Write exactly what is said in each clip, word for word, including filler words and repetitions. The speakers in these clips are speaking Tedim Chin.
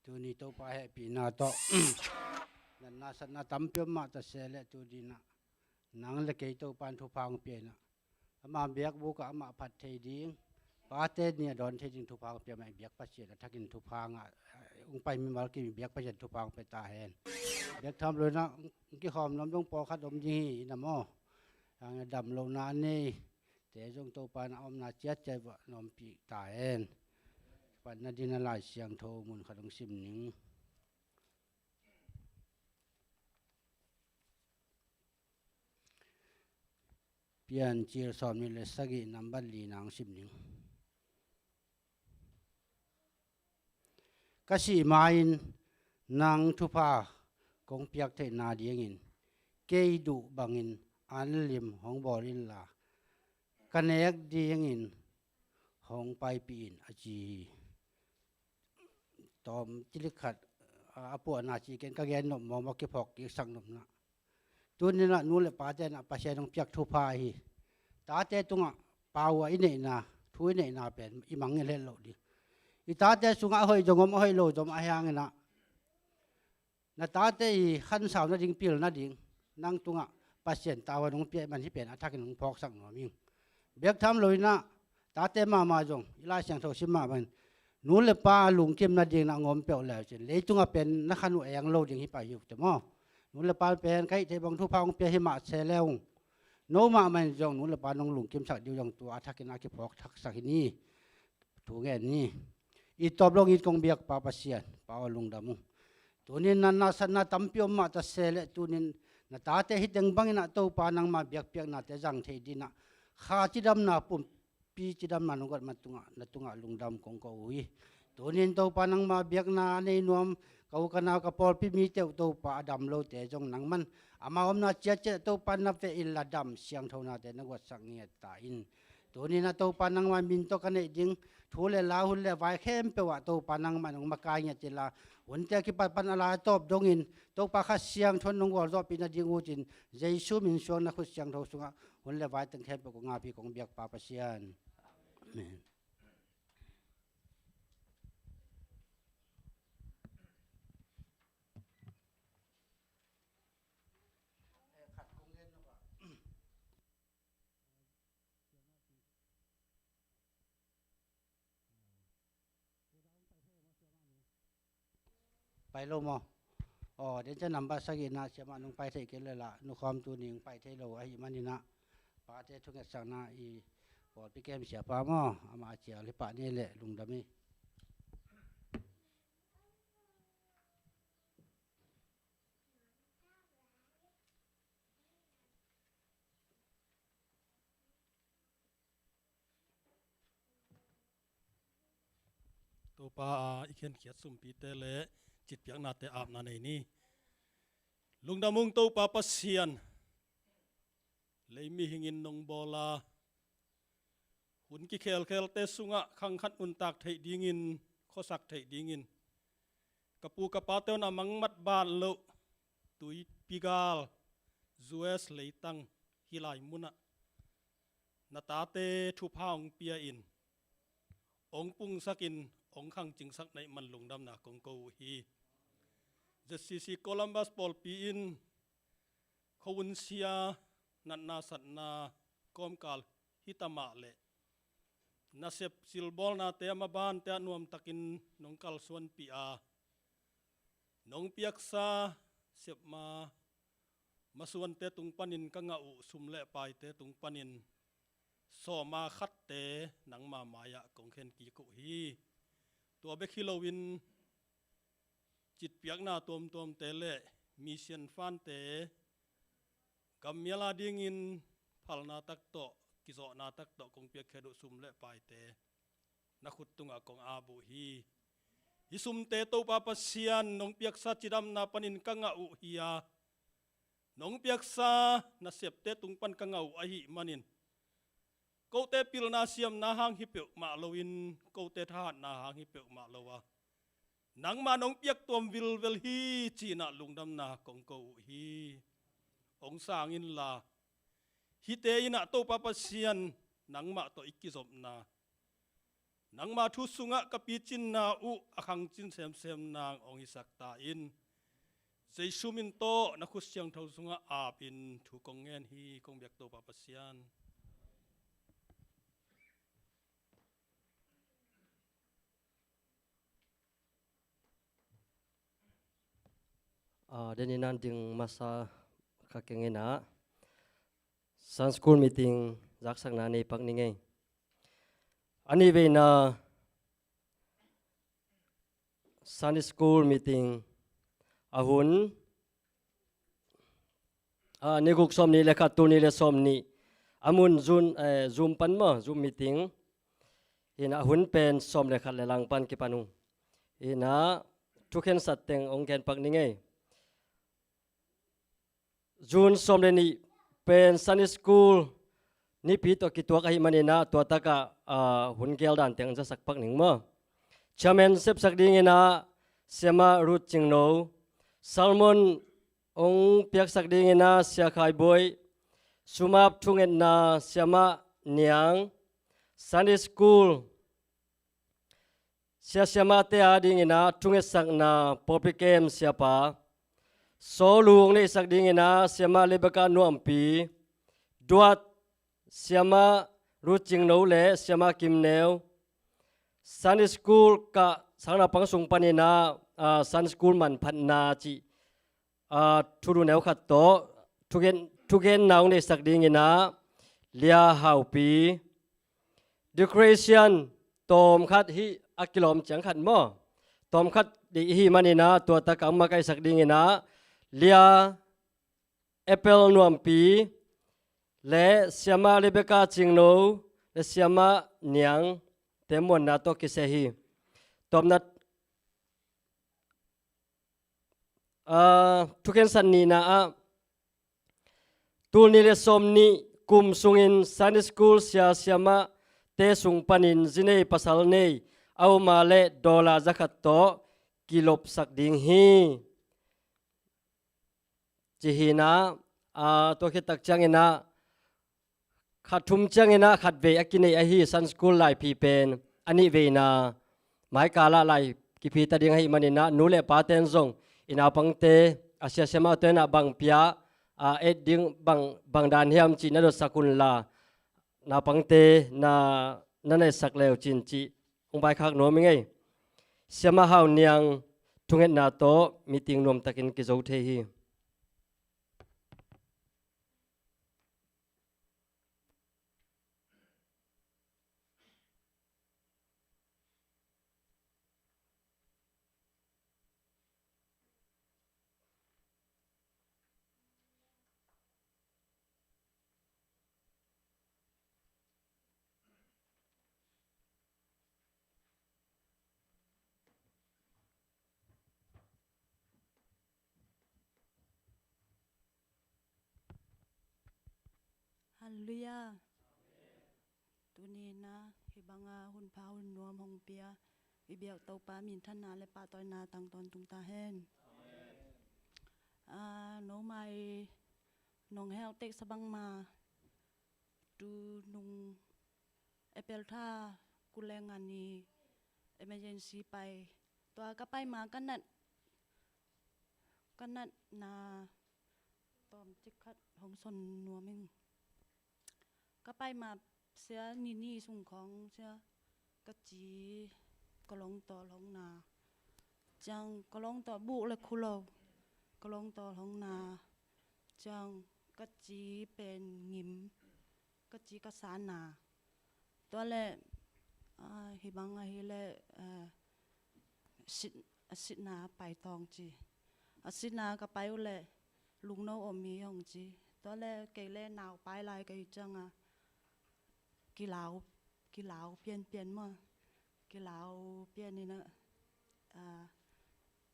Tuni Topa hehpihna tawh natna satna tampi om mah ta se leh, tuni-in ah nang le kei Topa in thupha hong pia in ah, ama biakbuk ah amah phat thei ding, pate ni a dawn thei ding thupha hong pia mah i biak Pasian a thakin thupha ngah, hong pai mimal kim i biak Pasian thupha hong pia ta hen. Biak tham lo-in ah hong kikhawm nuam dong pawlkhat om ding hi in ah maw. Hang a dam lohna a neite zong Topa in a omna ciatciat uah nawmpih ta hen. Panna dingin ah Lai Siangtho mun khat hong sim ning. Piancil sawmnih le sagih, nambat lina hong sim ning. Ka sih ma-in nang thupha kong piak theihna dingin kei duh bangin anlim hong bawl inla, ka nek dingin hong paipih in, a ci hi. Tawm cilik khat a, a puahna ci ken ka gen nop mawk mawk, kiphawk kiksak nopna. Tuni-in ah nu le pate in ah Pasian hong piak thupha hi. Tate tungah pau a i neihna, thu i neihna pen i mangngilh het loh ding. I tate sungah a hoih zong om, a hoih lo zong om, ahi hangin ah na tate i khansau nading, pil nading, nang tungah Pasian tavuan hong pia ahih man hih pen a thakin hong phawksak nuam ing. Biak tham lo-in ah tate mahmah zong i Lai Siangtho sim mah bangin nu le pa lungkim nading in ah hong om peuh le uh cin, leitungah pen na khan uh eng lo ding hi pah hi uh teh maw. Nu le pa pen ka hih theih bang thupha hong pia hi mah se le ung, no mahmah in zong nu le pa nong lungkimsak ding uh zong tua a thakin a kiphawk thaksak hi ni. Thu ngen ni. I tawp lo-in kong biak Pa Pasian, Pa aw, lungdam ung. Tuni-in natna satna tampi om mah ta se leh, tuni-in na tate hih teng bangin ah Topa nangma biakpiaknate zang theih dingin ah kha cidamna, pumpi cidamna nong guat man tungah, na tungah lungdam kong ko uh hi. Tuni-in Topa nangma biakna a nei nuam ka u ka nau, ka pawlpi mite uh Topa, a dam lote zong nangman ama omna ciatciat Topa na veh inla, dam siangthonate na guatsak ngiat ta in. Tuni-in ah Topa nangma min tawh ka neih ding thu le la, hun le vai khempeuh ah Topa nangmah in hong makai ngiat inla, hunte a kipat pan a lai a tawp dongin Topa Kha Siangtho in nong gualzawhpih nading uh cin, Jesu min suang na khut siangtho sungah hun le vai teng khempeuh kong ap hi, kong biak Pa Pasian. Amen. Pai lo maw? Aw, den ciang nambat sagihna siamah nong pai theih kei leh lah, nukhawm tuni hong pai thei lo ahih manin ah, pate thungetsakna i pawlpi kem siapa maw, amah a cial hi pah ni leh lungdam hi. Topa a i khenkhiat sumpite le citpiaknate apna nei ni. Lungdam ung Topa Pasian, lei mihingin nong bawl a, hun kikhelkhelte sungah khang khat nuntak theih dingin, khuasak theih dingin, ka pu ka pate un a mangmat bat loh tuipi gal, U S leitang, hih lai munah na tate thupha hong pia in, hong pungsak in, hong khangcingsak na hih man lungdamna kong ko uh hi. Z C C Columbus pawlpi in khuavun sia, natna satna kawmkal hi ta mah leh, nasep silbawlnate a mabante ah nuamtakin nong kalsuanpih a, nong piaksa sepma masuante tung panin ka ngah uh sum le paite tung panin sawma khatte nangma mai-ah kong khen kik uh hi. Tua bek hi loin citpiakna tuamtuamte le mission fund-te gammial adingin phalna tak tawh, kizawhna tak tawh kong piakkhiat uh sum le paite na khut tungah kong ap uh hi. Hih sumte Topa Pasian, nong piaksa cidamna panin ka ngah uh hi a, nong piaksa nasepte tung pan ka ngah uh ahih manin, kote pilna siamna hang hi peuhmah loin, kote thahatna hang hi peuhmah lo a, nangmah nong piak tuam vilvel hi ci-in ah lungdamna kong ko uh hi. Hong sang inla, hihte in ah Topa Pasian, nangmah tawh i kizopna, Nangma thu sungah ka picinna uh a khangcin semsem nang hong hisak ta in. Jesu min tawh na khut siangtho sungah apin thu kong ngen hi, kong biak Topa Pasian. Ah, deni nan ding masa ka kengena Sunday School meeting zaksakna nei pak ni ngei. A nih veina Sunday School meeting a hun, ah, ni guk sawm nih le khat, tul nih le sawm nih a mun Zoom, eh, Zoom pan maw, Zoom meeting. Hina a hun pen sawm le khat le lang pan kipan uh. Hina thukhensat teng hong gen pak ni ngei. June sawm le nih pen Sunday School nipi tawh kituak ahih maninah tua takah, ah, hun gel dan teng zasak pak ning maw. Chairman sepsak dinginah Siamah Ruth Cingno, sermon hong piaksak dinginah Sia Khai Buai, sumap thungetna Siamah Niang, Sunday School sia siamahte a dinginah thungetsakna Pawlpi Kem siapa, sawlu hong neihsak dinginah Siamah Rebecca Nuampi, duat Siamah Ruth Cingno le Siamah Kim Neu, Sunday School kah sang naupang sung paninah, ah, Sunday School manphatna cih, ah, thulu neu khat tawh thugen, thugenna hong neihsak dinginah Lia Haupi, decoration tawmkhat hih a kilawm ciang khat maw, tawmkhat dih ihi maninah tua takah hong makaihsak dinginah Lia Apple Nuampi le Siamah Rebecca Cingno le Siamah Niang te muanna tawh kiseh hi. Tawpna, ah, thukhensat nihna ah tul nih le sawm nih kum sungin Sunday School sia siamahte sung panin zi nei pasal nei a um a leh dollar zakhat tawh kilopsak ding hi. Ci hinah, ah, tua khit tak cianginah khat thum cianginah khatvei a kinei ahi Sunday School laiphi pen a nih veina maikalah lai kiphi ta ding ahih maninah nu le paten zong i naupangte, a sia siamahte inah bang pia, ah, et ding bang, bang dan hiam cih na dotsak unla naupangte na, na neihsak leu cin cih hong vaikhak nuam i ngei. Siamah Hau Niang thungetna tawh meeting nuamtakin kizo thei hi. Halleluiah. Tuni na hih banga hun pha hun nuam hong pia i biak Topa minthanna le pahtawina tang tawntung ta hen. Ah, no mai nong hel tek sa bangma tu nung April tha kul le nga ni emergency pai. Tua ka pai ma ka nat, ka natna tawm cik khat hong son nuam ing. Ka pai ma sia ni ni sung khawng sia ka ci ka lawng tawl hong na. Ciang ka lawng tawl buk le khu lo ka lawng tawl hong na. Ciang ka ci pen ngim, ka ci ka sa na. Tua le, ah, hih bang ahih le, ah, sit, a sitna pai tawng ci. A sitna ka pai uh le lungno om hi hong ci. Tua le kei le nau pai lai ka hih cianga kilau, kilau pianpian maw. Kilau pian ina, ah,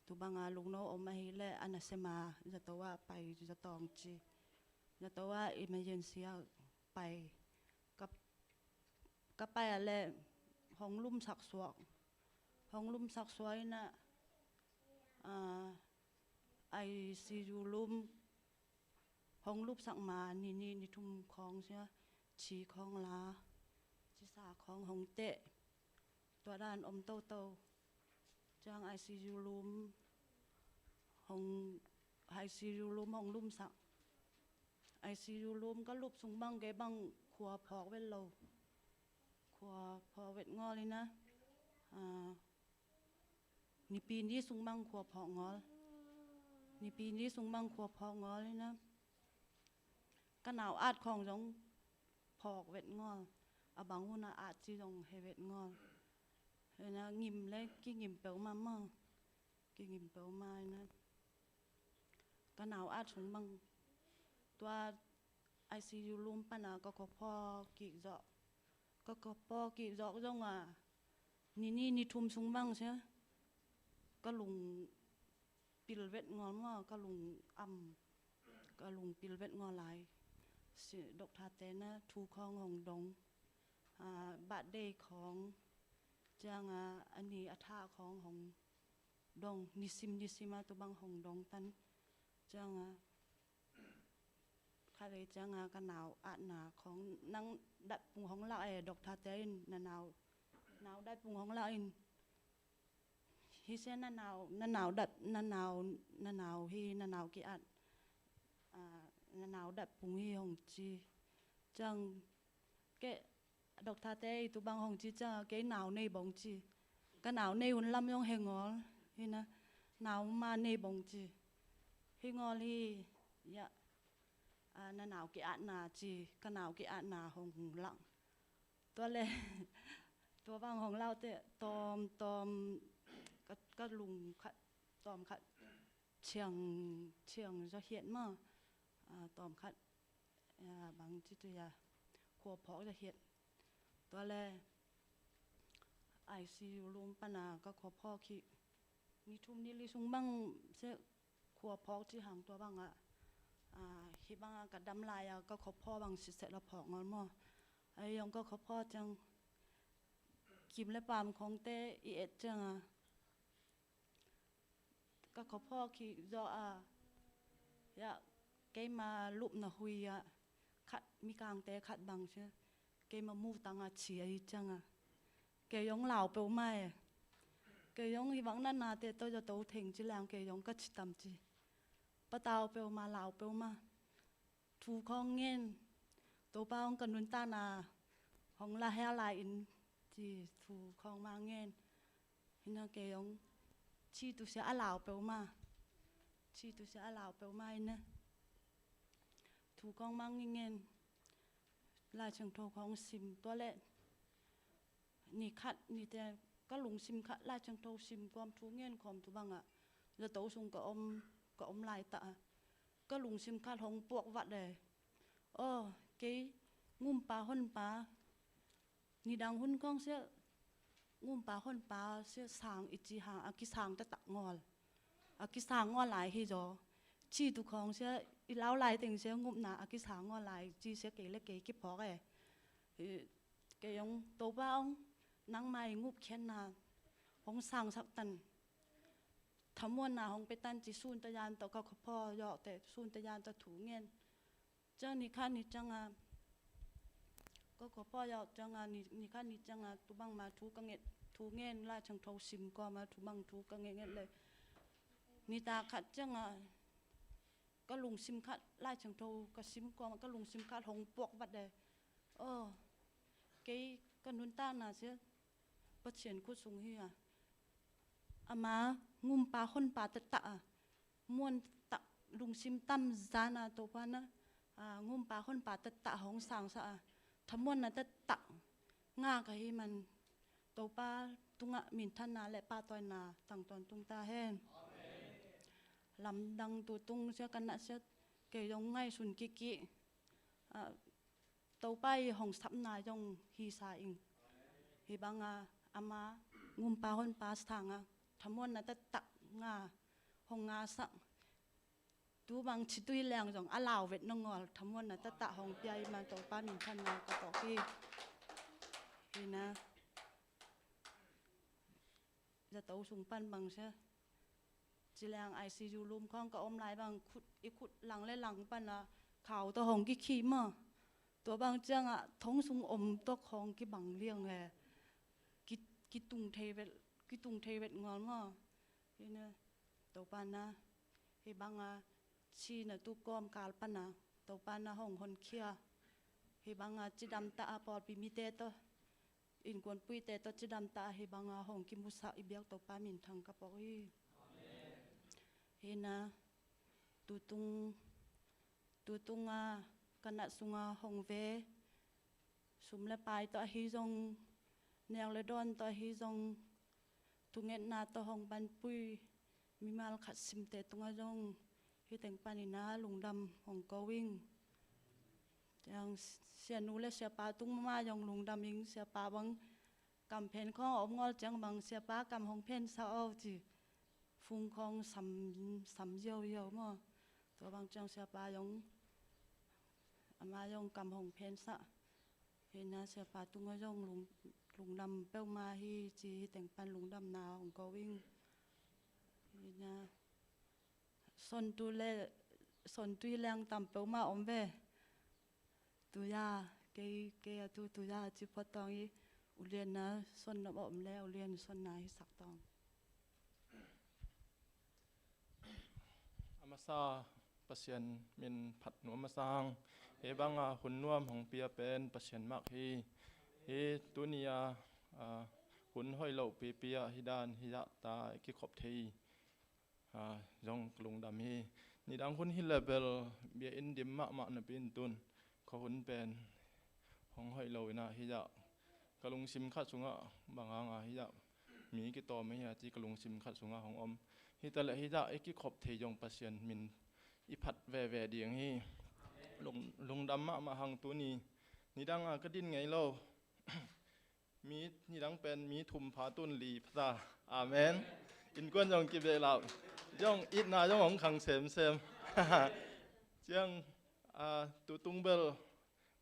tu banga lungno om ahih le a nasema zato ah pai zatawng ci. Zato ah emergency ah pai. Ka, ka pai ah le hong lumsak suak. Hong lumsak suak ina, ah, I C U lum hong lumsak ma ni ni ni thum khawng sia, ci khawng la, ci sa khawng hong teh. tua dan om toto. Ciang I C U room hong, I C U room hong lumsak. I C U room ka lup sung bang kei bang khua phawk vet lo. Khua phawk vet ngawl ina. Ah, Nipi ni sung bang khua phawk ngawl. Nipi ni sung bang khua phawk ngawl ina. Ka nau at khawng zong phawk vet ngawl. A bang hun a at ci zong he vet ngawl. Ina ngim le kingim peuhmah maw. Kingim peuhmah ina. Ka nau at sung bang tua I C U room pana ka khuaphaw kik zawh. Ka khuaphaw kik zawh zong a, ni ni ni thum sung bang sia ka lung pil vet ngawl maw, ka lung am, ka lung pil vet ngawl lai. Si, doctor te na thu khawng hong dong, ah, birthday khawng, ciang a, a ni a tha khawng hong dong, nisim nisim a tu bang hong dong tan. Ciang a, kha vei ciang a ka nau atna khawng nang dat pung hong lak e, doctor te in na nau, nau dat pung hong lak in. Hi sia na nau, na nau dat, na nau, na nau hi, na nau ki at, ah, na nau dat pung hi hong ci. Ciang kei doctor te i tu bang hong ci ciang a kei nau nei bong ci. Ka nau nei hun lam zong he ngawl hi na, nau ma nei bong ci. Hi ngawl hi, ya, ah, na nau ki atna ci, ka nau ki atna hong lak. Tua le, tua bang hong lau te, tawm, tawm, ka, ka lung khat, tawm khat, ciang, ciang zaw hiat maw, ah, tawm khat, ah, bang ci tu ya, khua phawk zaw hiat. Tua le, I C U room pana ka khua phawk hi, ni thum ni li sung bang se, khua phawk ci hang tua bang a, ah, hi bang a ka dam lai a ka khua phawk bang sitset la phawk ngawl maw. Ai yong ka khua phawk ciang, kim le pam khawng te i et ciang a, ka khua phawk hi zaw a, ya, keima lupna hui a, khat, mikangte khat bang sia, keima mu tang a ci a hi ciang a. Kei zong lau peuhmah e. Kei zong hi bang natnate tawh zato theng ci leng kei zong ka ci tam ci. Patau peuhmah, lau peuhmah. Thu khawng ngen. Topa hong ka nuntakna hong la hea lai in ci thu khawng mah ngen. Hi na kei zong ci tu sia a lau peuhmah. Ci tu sia a lau peuhmah hi na. Thu khawng mah ngen. Lai Siangtho khawng sim tua le. Ni khat, ni te ka lungsim khat Lai Siangtho sim kawm thu ngen kawm tu bang a, zato sung ka om, ka om lai ta a. Ka lungsim khat hong puak vat e. Aw, kei ngumpa honpa, nidang hun khawng sia, ngumpa honpa sia sang i ci hang, a kisang taktak ngawl. A kisang ngawl lai hi zaw. Ci tu khawng sia, i lau lai teng sia ngupna, a kisang ngawl lai, ci sia kei le kei kiphawk e. Kei zong Topa hong, nangma i ngupkhiatna hong sangsak tan. Thamuanna hong pia tan ci sun ta yan tawh ka khua phawk zawh te, sun ta yan tawh thu ngen. Ciang ni khat ni ciang a, ka khua phawk zawh ciang a, ni, ni khat ni ciang a, tu bang ma thu ka nget, thu ngen Lai Siangtho sim kawm a, tu bang thu ka nget nget le. Ni ta khat ciang a, ka lungsim khat Lai Siangtho ka sim kawm a, ka lungsim khat hong puak vat e. Aw, kei ka nuntakna sia Pasian khut sung hi a. Ama ngumpa honpa taktak a. Muan taktak lungsim tam zan a Topa na, a, ngumpa honpa taktak hong sangsak a. Thamuanna taktak ngah ka hi man Topa tungah minthanna le pahtawina tang tawntung ta hen. Lamdang tu tung sia ka na sia kei zong ngaihsun kikih. A, Topa i hong sapna zong hi sa ing. Hi bang a, ama ngumpa honpa sang a, thamuanna taktak ngah, hong ngahsak. Tu bang ci tu hi leng zong a lau vet nangawl, thamuanna taktak hong pia i man Topa minthanna ka tawk hi. Hi na. Zato sung pan bang sia. Ci leng I C U room khawng ka om lai bang khut, i khut lang le lang pan a khau tawh hong kikhih maw. Tua bang ciang a thong sung om tawh hong kibang liang e. Ki, kitung thei vet, kitung thei vet ngawl maw. Hi na, Topa na, hi banga, chi na tu kawm kal pana, Topa na hong honkhia. Hi banga, cidam ta a pawlpi mite to, innkuanpuite to cidam ta a hi banga hong kimusak i biak Topa min thang ka pok hi. Hi na, tutung, tutunga ka nat sunga hong ve, sum le pai to ahi zong, nek le dawn to ahi zong, thungetna to hong panpui, mimal khat simte tunga zong, hi teng panina lungdam hong ko ing. Ciang sianu le siapa tung mama zong lungdam ing, siapa bang kam phen khawng a om ngawl ciang bang siapa kam hong phen sa aw ci. Fung khawng sam, sam ziauziau maw. Tua bang ciang siapa zong, ama zong kam hong phen sa. Hi na siapa tunga zong lung, lungdam peuhmah hi ci hi teng pan lungdamna hong ko ing. Hi na, son tu le, son tu hi leng tam peuhmah om ve. Tuya, kei, kei a tu tuya ci phot tawng hi, ulian na son na om le, ulian son na hi sak tawng. A masa Pasian min phat nuam a sang. Hi banga hun nuam hong pia pen Pasian mak hi. Hi tuni a, a, hun hoih loh pipi ah hi dan hi zah ta kikhop thei. A, zong ka lungdam hi. Nidang hun hi le bel bia in dim mahmah napi in tun ka hun pen hong hoih lo inah hi zah ka lungsim khat sungah bang hanga hi zah mi kitawm ahi a ci ka lungsim khat sungah hong om. Hi ta leh hi zah i kikhop thei zong Pasian min i phat veve ding hi. Lung, lungdam mahmah hang tuni. Nidang a ka din ngei lo. Mi nidang pen mi thum pha tun li pha ta. Amen. Innkuan zong kibeh lau. Zong itna zong hong khang semsem. Ciang, a, tutung bel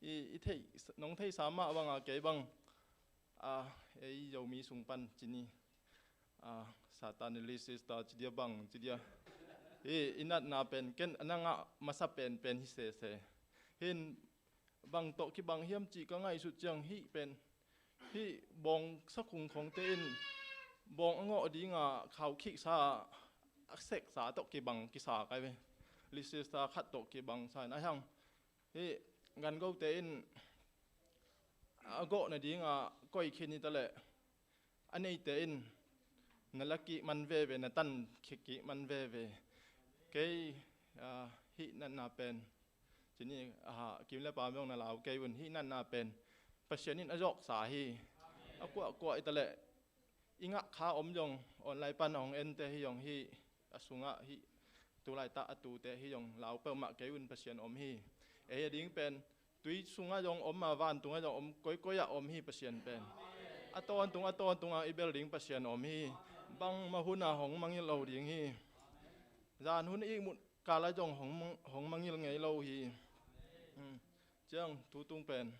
i, i theih, nong theihsa mah banga kei bang, a, ei Zomi sung pan cini, a, Satan Lee Sister ci dia bang ci dia. Hi, i natna pen ken a nangah masa penpen hi sese. Hin bang tawh kibang hiam cih ka ngaihsut ciang hih pen, hih bawng sakhung khongte in bawng a ngawh dinga khaukhiksa a seksa tawh kibang kisa kai ve. Lisisa khat tawh kibangsa in a hiang hih gangote in a gawh nadinga koih khin hi ta leh a neite in na la kih man veve, na tan kik kih man veve. Kei, a, hih natna pen cini, aha, Kim le Pam zong na lau kei un, hih natna pen Pasian in a zawksa hi. A kuahkuah hi ta leh i ngah kha om zong online pan a hong ente hi zong hih a sungah hih tulaitah a tute hi zong lau peuhmah kei un, Pasian om hi. Ei a ding pen tui sungah zong om a, vantungah zong om, koikoi ah om hi Pasian pen. A tawntung a tawntungah i bel ding Pasian om hi. Bangmah hunah hong mangngilh lo ding hi. Zan hun ihmut kalah zong hong mang, hong mangngilh ngei lo hi. Hmm. Ciang tutung pen,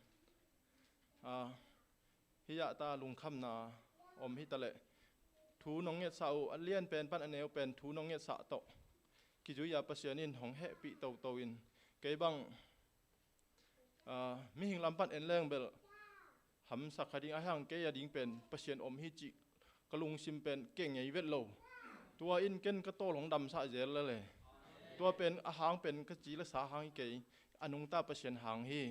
a, hi zah ta lungkhamna om hi ta leh thu nong ngetsah uh, a lian pen pan a neu pen thu nong ngetsah tawh kizui a Pasian in hong hehpih toto in kei bang, a, mihing lam pan en leng bel hamsa kha ding a hiang, kei a ding pen Pasian om hi cih ka lungsim pen kei ngei vet lo. Tua in ken ka tawl hong damsah zel le le. Tua pen a hang pen ka ci le sa hang hi kei, a nungta Pasian hang hi.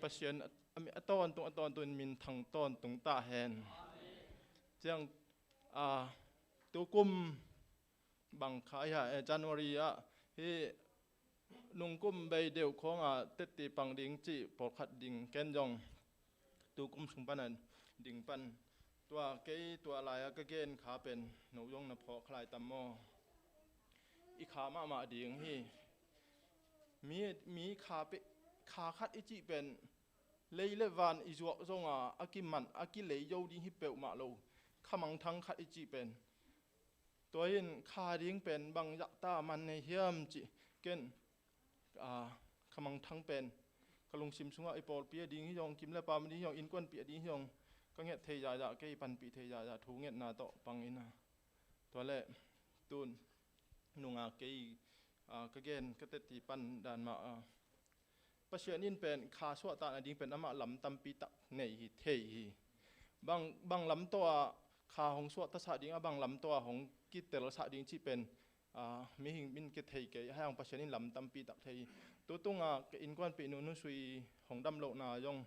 Pasian a, a, a tawntung a tawntung in min thang tawntung ta hen. Ciang, a, tukum bang kha hi a, eh, January ah hih nungkum bei deuh khawngah tetti pang ding cih pawlkhat ding ken zong tukum sung pana ding pan. Tua kei tua lai-a ka gen kha pen no zong na phawk kha lai tam maw? I kha mahmah ding hi. Mi, mi kha pe, kha khat i cih pen lei le van i zuak zonga a kiman a kilei zo ding hi peuhmah lo. Kha mangthang khat i cih pen. Tua in kha ding pen bang zah ta man nei hiam cih ken, a, kha mangthang pen ka lungsim sungah i pawlpi a ding hi zong, Kim le Pam a ding hi zong, innkuanpih a ding hi zong ka nget thei zahzah, kei panpih thei zahzah thu ngetna tawh pang ina. Tua le tun nunga kei, a, ka gen ka tetti pan dan mah, a, Pasian in pen kha suahtakna ding pen amah lam tampi tak nei hi, thei hi. bang, bang lam tawh a kha hong suahtasak ding, a bang lam tawh a hong kitelsah ding cih pen, ah, mihing min kithei kei, ahih hang Pasian in lam tampi tak thei hi. Tutunga ka innkuanpihnu Nu Sui hong dam lohna zong,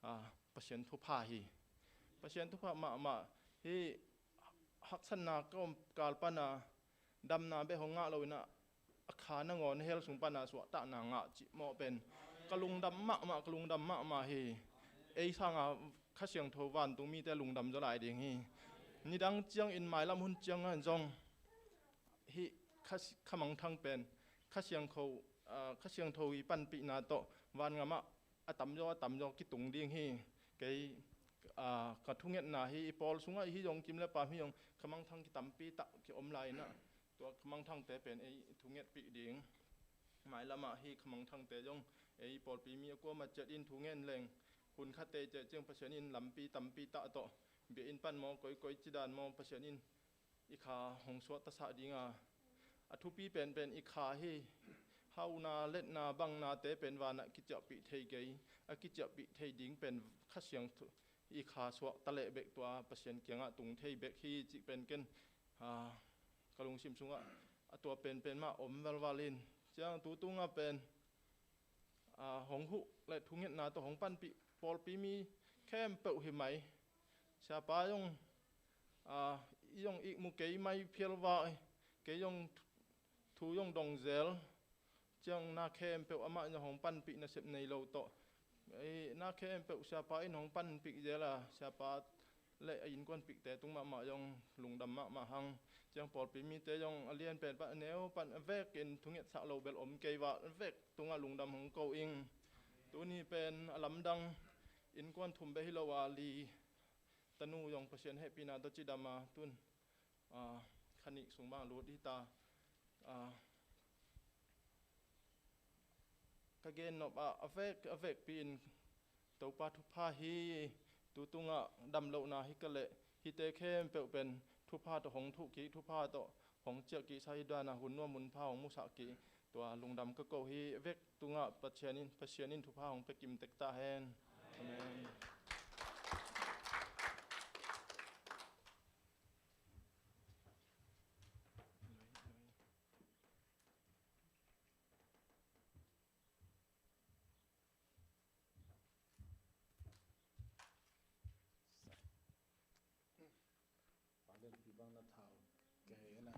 ah, Pasian thupha hi. Pasian thupha mahmah hi. Haksatna ka om kal pana damna bek hong ngah lo in ah, a kha nangawn hell sung pana suahtahna ngah cih mawh pen ka lungdam mahmah, ka lungdam mahmah hi. Ei sanga Kha Siangtho vantung mite lungdam zaw lai ding hi. Nidang ciangin mailam hun ciangah zong hih kha, kha mangthang pen Kha Siangtho, ah, Kha Siangtho i panpihna tawh vangam ah a tamzaw a tamzaw kitung ding hi. Kei, ah, ka thungetna hi, i pawl sungah i hi zong kim le pam hi zong kha mangthang kitampi tak kiom lai in ah, tua kha mangthangte pen ei thungetpih ding. Mailamah hih kha mangthangte zong ei pawlpi mi a kuamah ciat in thungen leng, hun khat tei ciat ciang Pasian in lampi tampi tak tawh, biakinn pan maw, koikoi cidan maw, Pasian in i kha hong suahtasak ding a, a thupi penpen i kha hi. Hauna, letna, bangnate pen vanah kiciahpih thei kei. A kiciahpih thei ding pen Kha Siangtho i kha suahta leh bek tua Pasian kiangah tung thei bek hi cih pen ken, ah, ka lungsim sungah a tua penpen mah om valval in, ciang tutungah pen, ah, hong huh le thungetna tawh hong panpih pawlpi mi khempeuh hi mai. Siapa zong, ah, i zong ihmu kei mai phial vak, kei zong thu zong dong zel. Ciang na khempeuh amah in zong hong panpih nasep nei lo tawh, ei, na khempeuh siapa in hong panpih zel a, siapa le a innkuanpihte tung mahmah zong lungdam mahmah hang. Ciang pawlpi mite zong a lian pen pan, a neu pan, a vekin thungetsak lo bel om kei val, a vek tungah lungdam hong ko ing. Tuni pen a lamdang, innkuan thum bek hi lo a, li, tanu zong Pasian hehpihna tawh cidam a, tun, ah, kha nih sung bang lut hi ta. Ah, ka gen nop ah a vek, a vekpi in Topa thupha hi. Tutungah damlohna hi ka leh, hihte khempeuh pen thupha tawh hong thuh kik, thupha tawh hong ciah kiksa hi dan a, hun nuam hun pha hong musak kik, tua lungdam ka ko hi. A vek tungah Pasian in, Pasian in thupha hong pia kim tek ta hen. Amen. Pa Lianpi bang na thau kei na.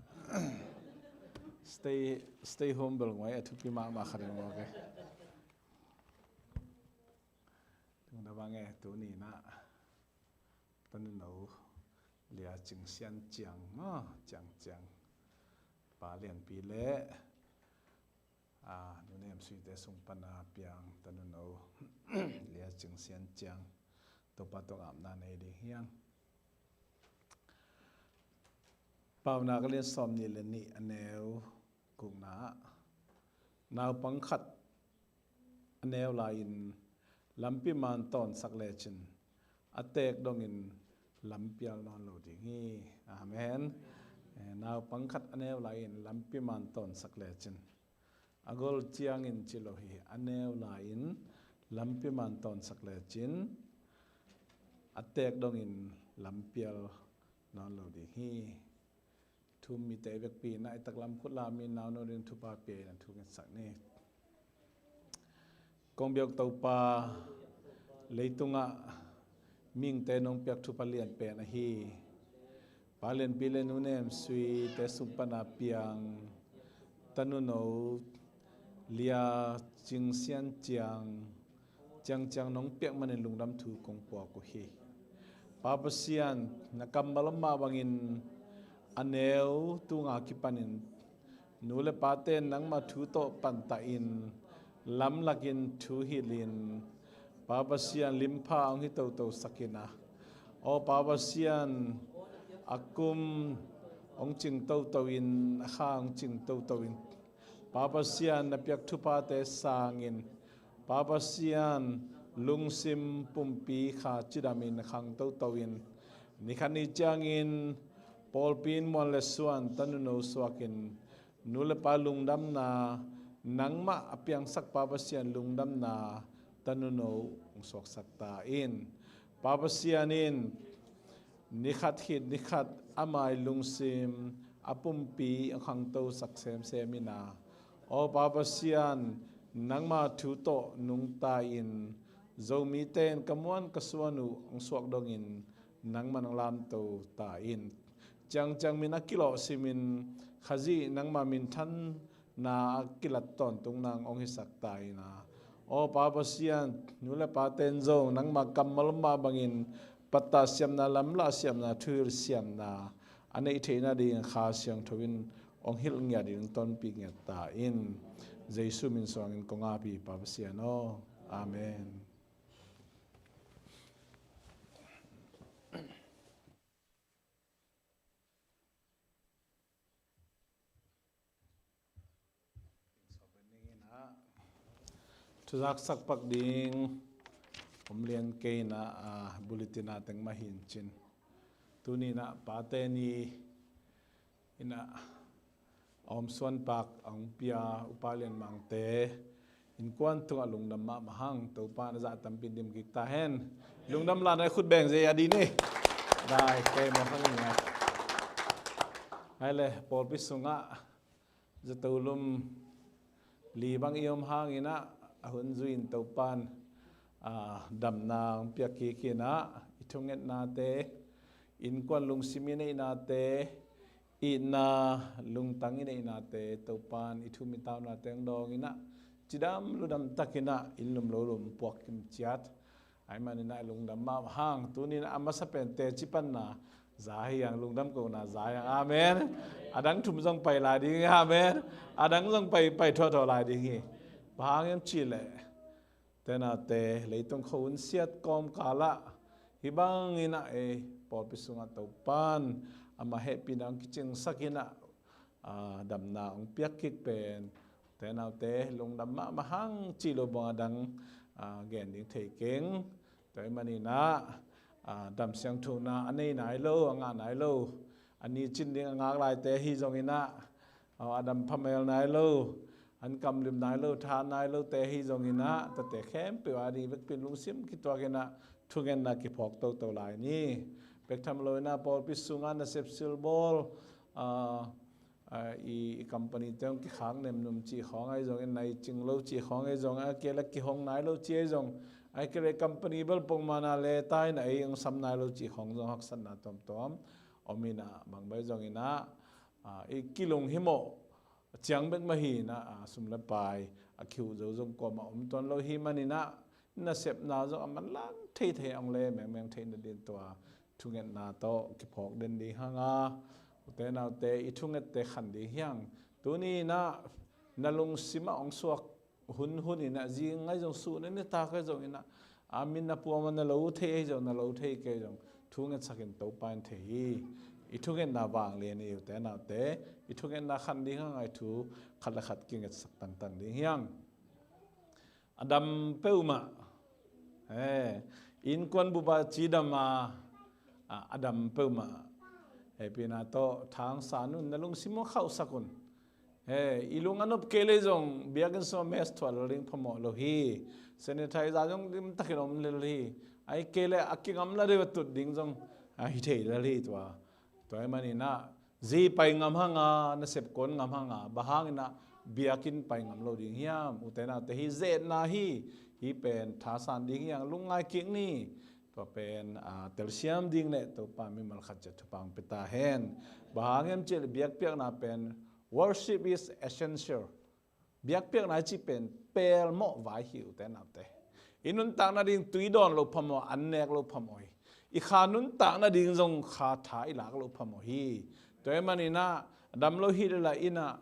Stay, stay home bel ngai a thupi mahmah kha ding maw kei. Tung na bang e, tuni na. Tanu no Lia Cing Sian Ciang, ah, Ciang Ciang. Pa Lianpi le, ah, Nu Nem Suite sung pana piang tanu no Lia Cing Sian Ciang, Topa tawh apna nei ding hi hang. Paunak a lian sawm nih le nih a neu gukna ah, naupang khat a neu lai-in lampi man tawnsak lecin a teek dongin lampial nawn lo ding hi. Amen. Eh, naupang khat a neu lai-in lampi man tawnsak lecin, a gol ciangin ci lo hi, a neu lai-in lampi man tawnsak lecin a teek dongin lampial nawn lo ding hi. Thu um mite vekpi in a i taklam khut la mi nau no ding thupha pia in a thu ngetsak ni. Kong biak Topa, leitungah mihingte nong piak thupha lian pen ahi Pa Lianpi le Nu Nem Suite sung pana piang tanu no Lia Cing Sian Ciang, Ciang Ciang nong piak manin lungdam thu kong puak uh hi. Pa Pasian, na kammal om mah bangin a neu tunga kipanin nu le pate in nangma thu tawh pantah in, lamlakin thu hilhin, Pa Pasian, limpha hong hi totosak in a, aw Pa Pasian, a kum hong cing toto in, a kha hong cing toto in, Pa Pasian, na piak thuphate sangin, Pa Pasian, lungsim pumpi kha cidamin khang toto in, nikhat ni ciangin pawlpi in muan le suan tanu no suakin, nu le pa lungdamna, nangmah a piangsak Pa Pasian lungdamna tanu no hong suaksak ta in. Pa Pasian in Nikhat khit nikhat ama i lungsim a pumpi hong khangtosak semsem in a, aw Pa Pasian, nangma thu tawh nungta in, Zomite in ka muan ka suan uh hong suak dongin nangman hong lamto ta in. Ciangciang min a kilawh simin Khazih nangma minthan na a kilat tawntung nang hong hisak ta in a, aw Pa Pasian, nu le pate in zong nangma kammal mah bangin pattah siamna, lamlah siamna, thuhilh siamna a neih theihna ding Kha Siangtho in hong hilh ngiat in tonpih ngiat ta in. Jesu min suangin kong ap hi Pa Pasian aw. Amen. Thuzak sak pak ding om lian kei in a, a, bulletin a teng mah hi in cin. Tuni in a Pate Ni in a, a om suan pak a hong pia Upa Lian Mangte innkuan tungah lungdam mahmah hang. Topa in a zah tampi dim kik ta hen. Lungdam la na i khut beng zei a di ni. Dai kei mawk hang in a. Hai le, pawlpi sungah zato lum li bang i om hang in a, a hun zui in Topa in, a, damna hong piak kik in a, i thungetnate, innkuan lungsim i neihnate, itna lungtang i neihnate, Topa in i thum i taunate hong dawng in a, cidam ludam tak in a, inn lum lo lum puak kim ciat. Ahih manin a lungdam mahmah hang. Tuni in a masa pen teci panna za hi hang, lungdam kohna za hi hang. Amen. A dang thum zong pai lai ding hi. Amen. A dang zong pai, pai thuahthuah lai ding hi. Bang hang hiam cih leh, te naute, leitung khua hun siat kawmkal ah hih bang in a, ei pawlpi sungah Topa in ama hehpihna hong kicingsak in a, a, damna hong piak kik pen, te naute, lungdam mahmah hang cih lo bang a dang, a, gen ding thei keng. Tua ahih manin a, a, dam siangthona a nei nai lo, a ngah nai lo, a ni cin ding a ngak laite ahi zongin a, a, a dam phamel nai lo, an kamlim nai lo, tha nai lote ahi zongin a, tate khempeuh a ding vekpi in lungsim kituak in a, thungetna kiphawk toto lai ni. Bek tham lo in a pawlpi sungah nasep silbawl, a, a, i, i company te hong kikhak nemnum cih khawng ahi zongin, nai cing lo cih khawng ahi zongin, a kei le kihong nai lo cih ahi zong, a kei le company bel pongmana le tai na ei hong sam nai lo cih khawng zong haksatna tuamtuam om in a, bang bai zongin a, a, i kilung himawh ciang bek mah hi in a, a, sum le pai a kihuh zo zong kuamah om tuan lo hi manin a, nasepna zong a manlang theithei hong le mengmeng theih nadin tua thungetna tawh kiphawk den ding hang a, ute naute, i thungette khan ding hi hang. Tuni in a na lungsim ah hong suak hunhun in a, zing ahi zong, sun in a, nitak ahi zongin a, a min a puam a na lo thei ahi zong, na lo thei kei zong, thungetsak in Topa in thei hi. I thungetna vanglian hi, ute naute, i thungetna khan ding hang a, i thu khat le khat kingetsak tangtang ding hi hang. A dam peuhmah. He, innkuan bup ah cidam a, a, a dam peuhmah. Hehpihna tawh tha hong san un, na lungsim hong khauhsak un. He, i lung a nop kei leh zong biakinn sungah mess thuah lel ding phamawh lo hi. Sanitizer zong limtakin om lel hi. Ahih kei leh a kingam la deuh a tut ding zong, a, hi thei lel hi tua. Tua ahih manin a, zi pai ngam hang a, nasep kuan ngam hang a, bang hangin a biakinn pai ngam lo ding hiam? Ute naute, hih zetna hi. Hih pen thasan ding hi hang, lungngai kik ni. Tua pen, a, telsiam ding le Topa mimal khat ciat thupha hong pia ta hen. Bang hang hiam cih leh biakpiakna pen, worship is essential. Biakpiakna i cih pen pelmawh vai hi, ute naute. I nuntak nading tui dawn loh phamawh, an nek loh phamawh hi. I kha nuntak nading zong kha tha i lak loh phamawh hi. Tua ahih manin a, dam lo hi leh lah in a,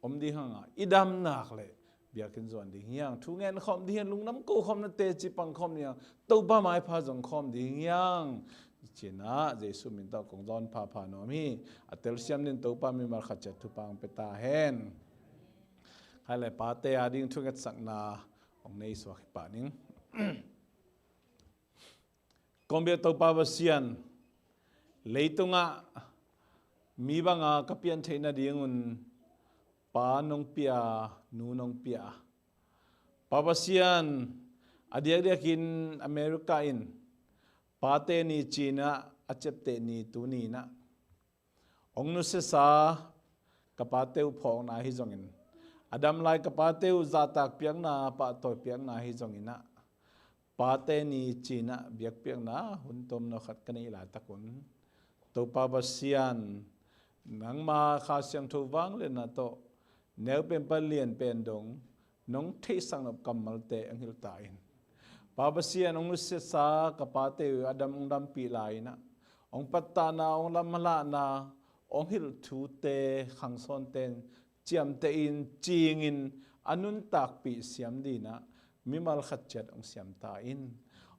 om ding hang a, i dam nak leh biakinn zuan ding hi hang, thu ngen khawm ding hi hang, lungdam ko khawm na teci pang khawm ding hi hang, Topa maipha zong khawm ding hi hang. Ci-in a, Jesu min tawh kong zawn phapha nuam hi. A telsiam dingin Topa mimal khat ciat thupha hong pia ta hen. Hai le, pate a ding thungetsakna hong nei suak hi pah ning. Kong biak Topa Pasian, leitungah mi banga ka pian theih nadingun pa nong pia, nu nong pia. Pa Pasian, a diakdiakin America in Pate Ni ci-in a a ciapteh ni tuni in ah, hong nusiasa ka pate uh phawkna hi zongin, a dam lai ka pate uh zahtak piakna, pahtawi piakna hi zongin ah, Pate Ni ci-in ah biakpiakna hun tomno khat ka neih laitak un, Topa Pasian, nangma Kha Siangtho vangliatna tawh, neu pen pan lian pen dong, nong theihsak nop kammalte hong hilh ta in. Pa Pasian, hong nusiasa ka pate uh a dam, hong dampih lai-in ah, hong pattahna, hong lamlahna, hong hilh thute khangsawnte in ciamtehin, cingin, a nuntakpih siam dingin ah mimal khat ciat hong siam ta in.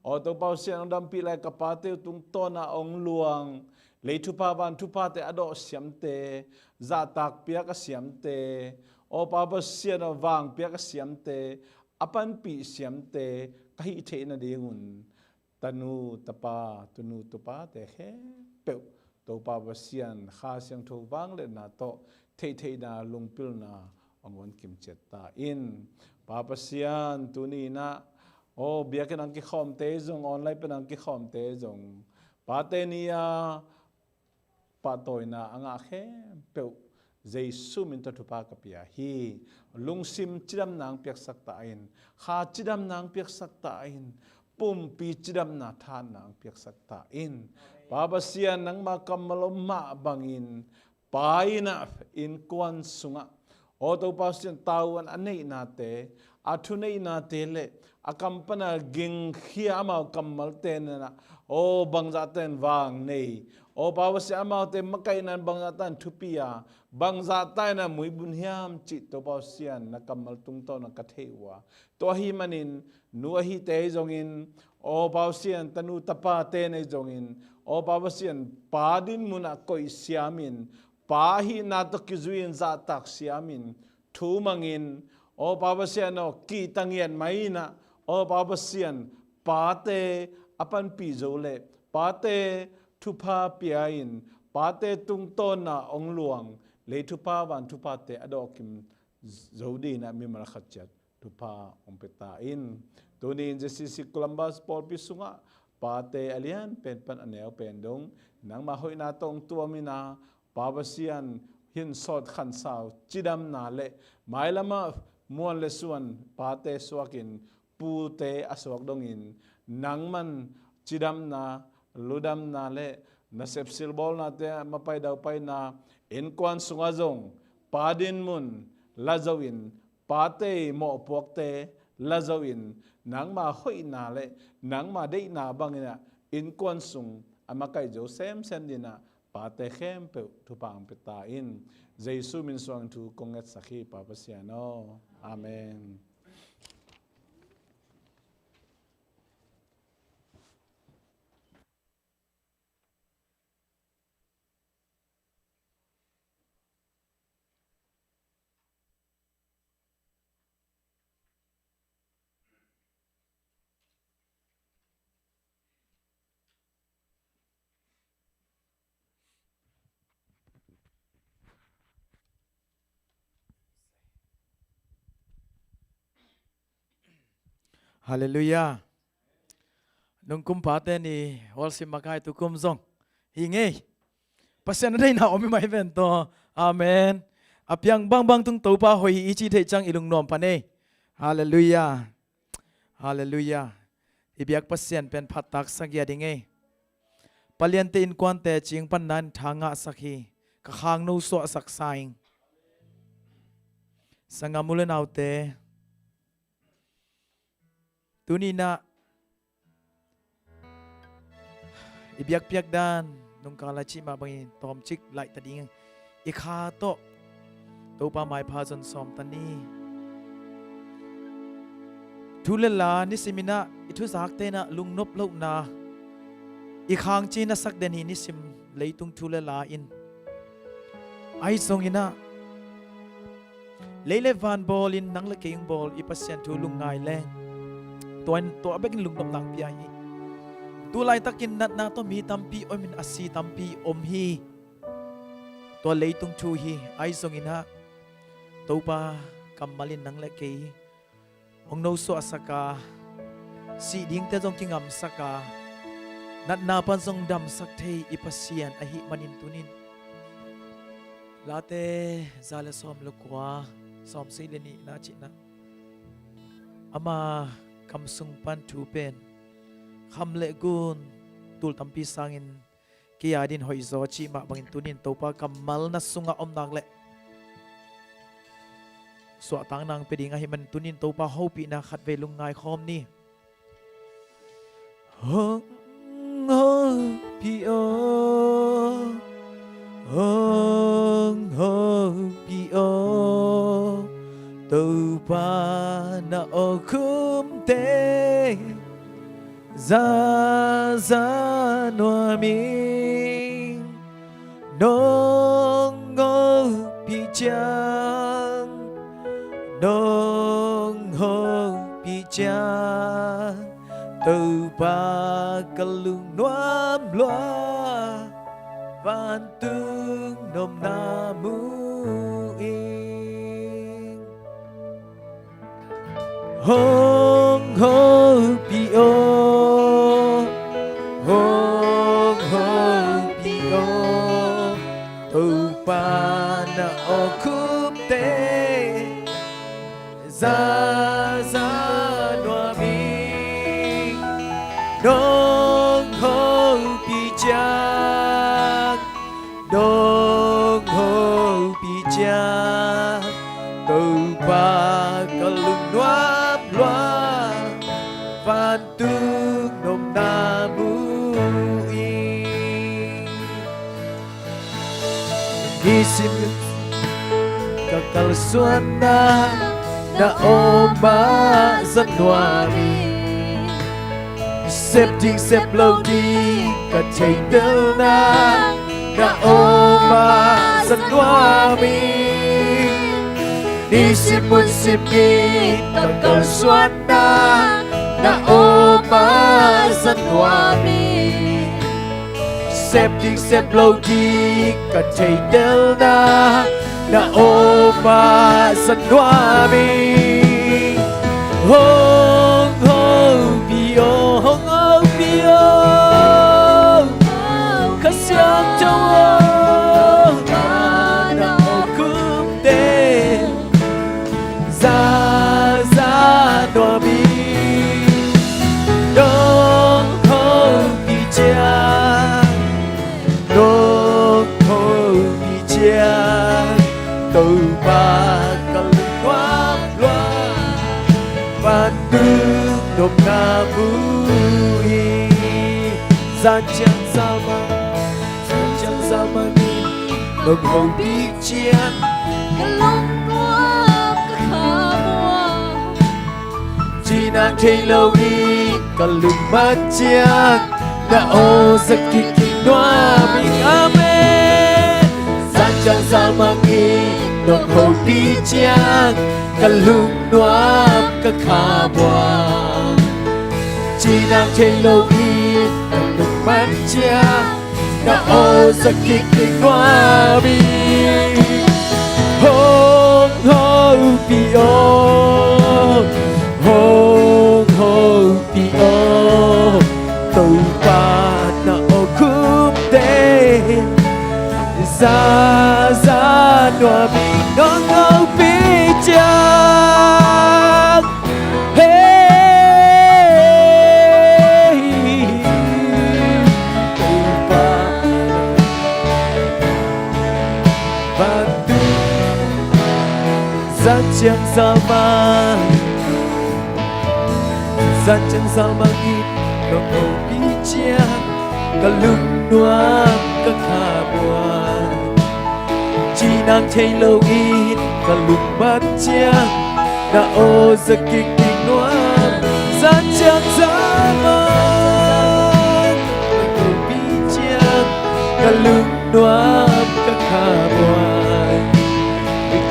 Aw Topa Pasian, hong dampih lai ka pate uh tungtawn ah hong luang, lei thupha van thuphate a dawh siamte, zahtak piak a siamte, aw Pa Pasian aw, vang piak a siamte, a panpih siamte ka hih theih nadingun, tanu tapa, tunu tupate khempeuh Topa Pasian Kha Siangtho vangliatna tawh theihtheihna, lungpilna hong honkim ciat ta in. Pa Pasian, tuni in ah, aw, biakinn ah hong kikhawmte zong, online pen ah hong kikhawmte zong, Pate Ni-a pahtawina a ngah khempeuh Jesu min tawh thupha ka pia hi. Lungsim cidamna hong piaksak ta in, kha cidamna hong piaksak ta in, pumpi cidamna, thahatna hong piaksak ta in. Pa Pasian, nangma kammal om mah bangin, Pa in ah innkuan sungah, aw Topa Pasian, tavuan a neihnate, a thuneihnate le a kam pana gingkhia amau kammalte in ah, aw bangzahta in vang nei, aw Pa Pasian, amaute makaihna in bangzahta in thupi a, bangzahta in ah muibun hiam cih Topa Pasian, na kammal tungtawn ah ka thei uh a, tua ahih manin nu ahite ahi zongin, aw Pa Pasian, tanu tapate in ahi zongin, aw Pa Pasian, pa dinmun ah koih siamin, pa ahihna tawh kizui-in zahtak siamin, thu mangin, aw Pa Pasian aw, kihta ngiat mah in ah, aw Pa Pasian, pate a panpih zo le pate thupha pia-in, pate tungtawn ah hong luang, lei thupha van thuphate a dawhkim zo dingin ah mimal khat ciat thupha hong pia ta in. Tuni in J C C Columbus pawlpi sungah pate a lian pen pan a neu pen dong, nangma hoihna tawh hong tuam in ah, Pa Pasian, hin sawt khansau cidamna le mailam ah muan le suan pate suakin, pute a suak dongin, nangman cidamna, ludamna le nasep silbawlnate, mapai daupaina, innkuan sungah zong pa dinmun la zo-in, pate mawhpuakte la zo-in, nangma hoihna le nangma deihna bangin ah innkuan sung a makaih zo semsem dingin ah pate khempeuh thupha hong pia ta in. Jesu min suangin thu kong ngetsak hi, Pa Pasian aw. Amen. Halleluiah. Nungkum Pate Ni worship makai, tukum zong hi ngei. Pasian a deihna om hi mah hi ven tawh. Amen. A piang bangbang tung Topa hoih hi i cih theih ciang i lungnuam pan ei. Halleluiah. Halleluiah. I biak Pasian pen phattak sak hi a ding ei. Paliante innkuante cing panna in tha ngahsak hi. Ka khangno suahsak sa ing. Sangam u le naute, tuni in ah i biakpiak dan nungkal a cih mah bangin tawmcik laih ta ding. I kha tawh Topa maipha zon sawm ta ni. Thu le la nisim in ah i thuzakte in ah lungnop lohna i khangci na sak den hi nisim leitung thu le la in. Ahi zongin ah lei le van bawlin nang le kei hong bawl i Pasian thu lungngai leng tua in, tua bekin lungnopna hong pia hi. Tu laitakin natna tawh mi tampi om in a si tampi om hi. Tua leitung thu hi. Ahi zongin ah Topa kammal in nang le kei hong nosuahsak a, sih dingte zong kingamsak a, natna pan zong damsak thei i Pasian ahih manin tunin Late za le sawm le kua, sawm sagih le nihna cihna, ama kam sung pan thu pen kham le gun, tul tampi sangin kei a din hoih zaw cih mah bangin tunin Topa kammal na sungah om nak leh suahtakna hong pia ding ahih manin tunin Topa hopihna khatvei lungngai khawm ni. Hong hopih aw, hong hopih aw, Topa na awkhumte za za nuam ing. Nong hopih ciang, nong hopih ciang, Topa ka lungnuam lua, vantung nopna mu ing. Hong hopih aw, hong hopih aw, Topa na awkhumte za za nuam ing. Nong hopih ciang, nong hopih ciang, Topa ka lungnuam lua, vantung nopna mu ing. Nisim ka kalsuanna na aw mah za nuam ing. Sep ding sep lo ding ka theihtelna na aw mah za nuam ing. Nisim hun sim in ka kalsuanna na aw mah za nuam ing. Sep ding sep lo ding ka theihtelna na aw mah za nuam ing. Hong hopih aw, hong hopih aw, Kha Siangtho aw, na awkhumte za za nuam ing. Nong hopih ciang, nong hopih ciang, Topa ka lungnuam lua, vantung nopna mu ing. Zan ciang zan mang, zan ciang zan mang in nong hopih ciang, ka lungnuam ka khamuang. Cinang thei lo in ka lungman ciang, na aw za kik kik nuam ing. Amen. Zan ciang zan mang in nong hopih ciang, ka lungnuam ka khamuang. Cinang thei lo in ka lungman ciang, na aw za kik kik nuam ing. Hong hopih aw, hong hopih aw, Topa na awkhumte za za nuam ing. Nong hopih ciang, hey, Topa, vantung, zan ciang zan mang, zan ciang zan mang in nong hopih ciang, ka lungnuam ka khamuang. Cinang thei lo in ka lungman ciang, na aw za kik kik nuam. Zan ciang zan mang, ka hopih ciang, ka lungnuam ka khamuang.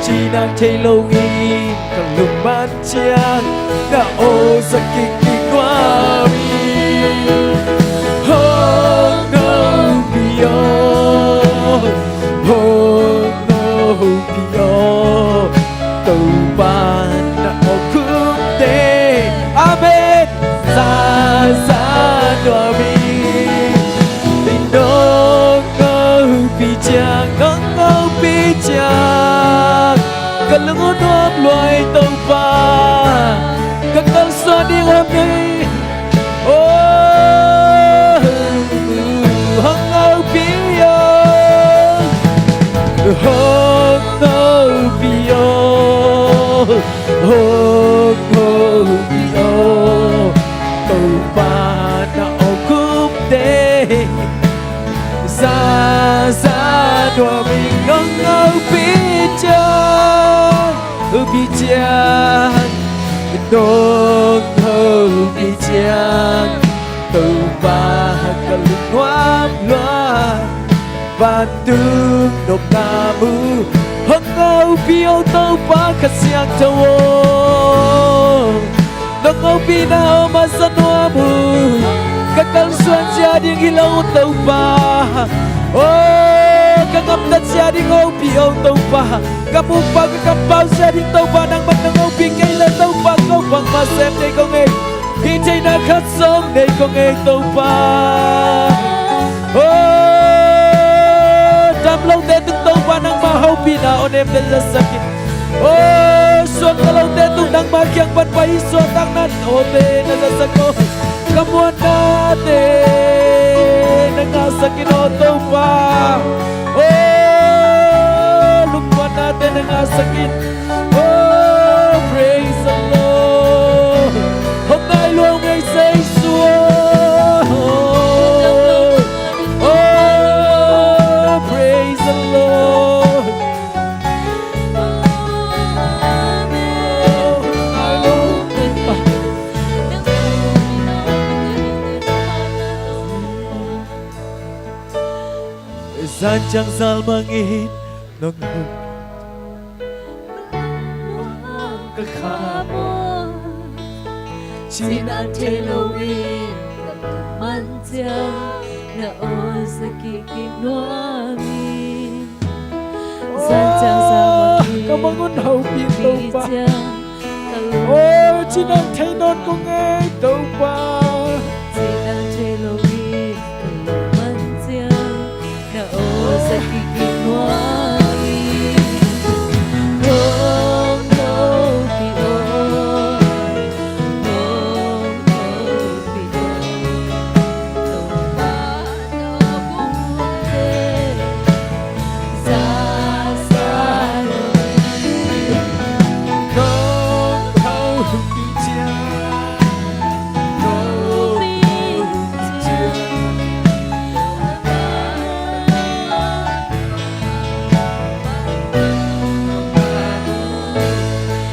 Cinang thei lo in ka lungman ciang, na aw za kik kik nuam ing. Hong hopih aw, hong hopih aw, Topa na awkhumte, amen, za za nuam ing. Lungnuam lua ei Topa, ka kalsuan ding om ei. Oh, hong hopih o, hong hopih o, hong hopih o. Topa na om kumte, za za nuam ing. Nong hopih ciang, hopih ciang, nong hopih ciang, Topa ka lungnuam lua. Vantung nopna mu, hong hopih o Topa Kha Siangtho aw. Nong hopihna om a za nuam uh. Ka kalsuan zia ding hi lo Topa. Oh, ka gamtat zia ding hopih o Topa. Ka mukpau ka kampau zia ding Topa, nangman nong hopih kei leh Topa, ko bangmah sem nei ko ngei. Hih theihna khat zong nei ko ngei Topa. Oh, damlote tung Topa nangmah hopihna awnemte na zasak in. Oh, suangta lote tung nangmah kiang pan pai suahtakna awte na zasak aw. Ka muannate na ngahsak in aw Topa. Oh, lungmuannate na ngahsak in. Oh, praise the Lord. Hong ngai lua ung ei Jesu. Oh, praise the Lord. Zan ciang zal mangin nong hopih ka kha maw. Cinat thei lo in ka man ciang na awlsak kik nuam in. Zan ciang zal mangin ka mangun hopih Topa. Oh, cinat thei nawn ko ngei Topa. Cinat thei lo in ka man ciang na awlsak kik nuam in.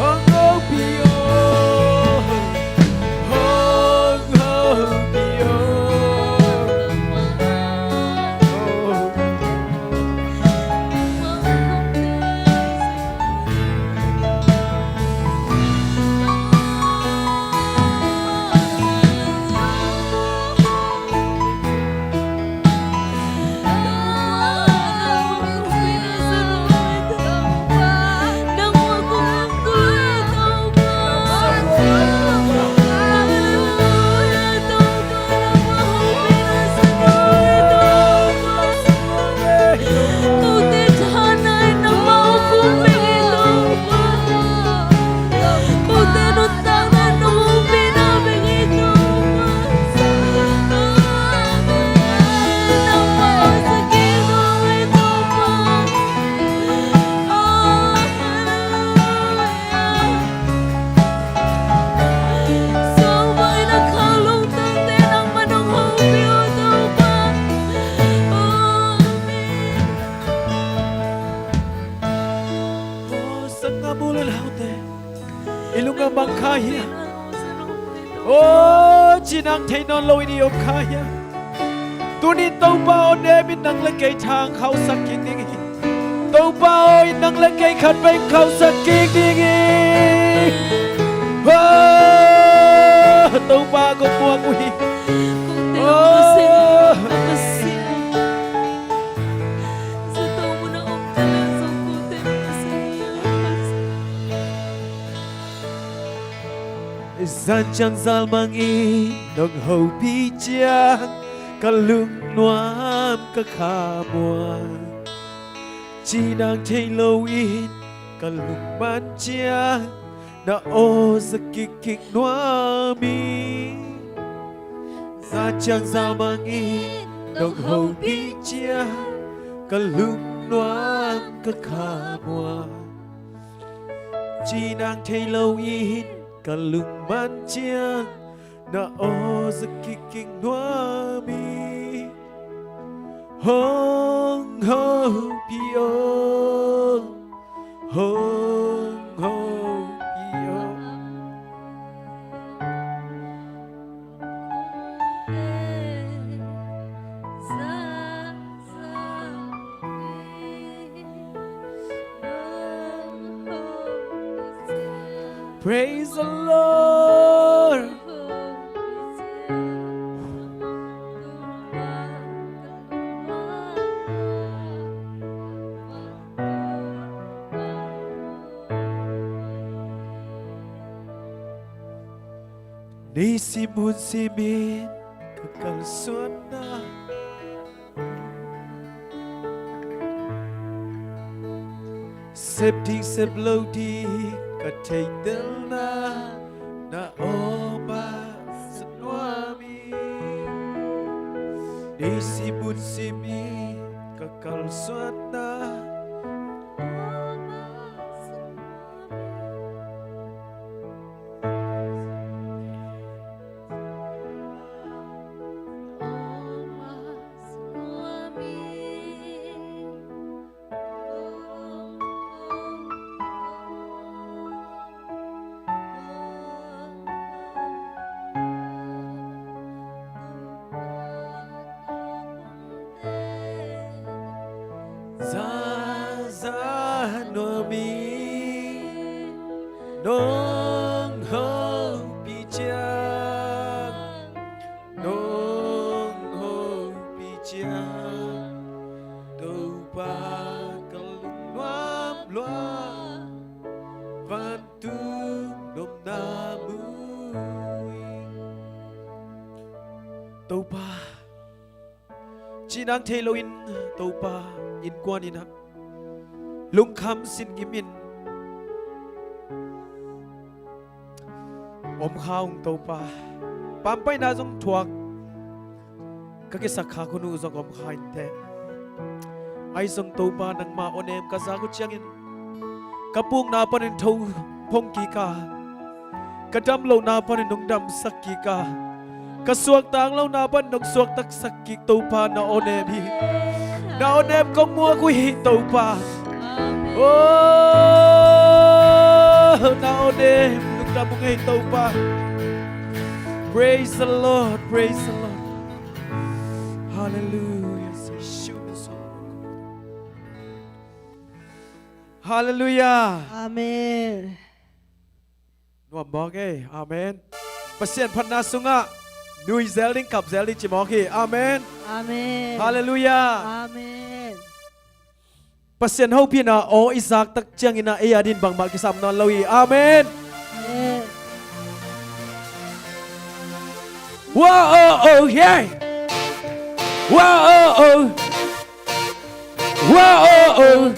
Hong hopih aw, hong hopih aw. Aw, sanggamnu le naute, i lungngam bang kha hiam? Aw, cinat thei nawn lo in i om kha hiam? Tuni Topa aw, nemin nang le kei thang khauhsak kik ding hi. Topa aw, in nang le kei khat vei khauhsak kik ding hi. Aw, Topa kong muak uh hi. Aw. Zan ciang zal mangin nong hopih ciang ka lungnuam ka khamuan. Cinat thei lo in Ka lungman ciang na aw za kikkik nuam hi. Za ciang za mangin nong hopih ciang ka lungnuam ka khamuang. Cinang thei loin ka lungman ciang na aw za kikkik nuam hi. Hong hopih aw, hong hopih aw. Praise the Lord. Nei sim hun simin ka kalsuanna, sep ding sep lo ding ka theihtelna, na aw masa nuam hi. Nei sim hun simin ka kalsuanna, za za nuam hi. Nong hopih ciang, nong hopih ciang, Topa ka lungnuam lua, vantung nopna mu hi. Topa, cinang thei loin Topa innkuan in ah lungkham singimin om kha ung Topa. Pampaihna zong thuak ka kisak khak hun uh zong om kha inteh. Ahi zong Topa, nangma awnem ka zak uh ciangin ka pukna panin tho phong kik a, ka dam lohna panin nong damsak kik a, ka suaktak lohna panin nong suaktaksak kik Topa, na awnem hi. Na awnem kong muak uh hi Topa. Oh, na awnem lungdam ung hi Topa. Praise the Lord, praise the Lord. Hallelujah. Jesu. Hallelujah. Amen. Nuam mawk ei. Amen. Pasian phatna sungah nui zel ding, kap zel ding ci mawk hi. Amen. Amen. Hallelujah. Amen. Pasian hopihna aw i zaktak ciangin ah ei a din bangmah kisam nawn lo hi. Amen. Amen. Whoa, oh, oh, yeah. Whoa, oh, oh. Whoa, oh, oh.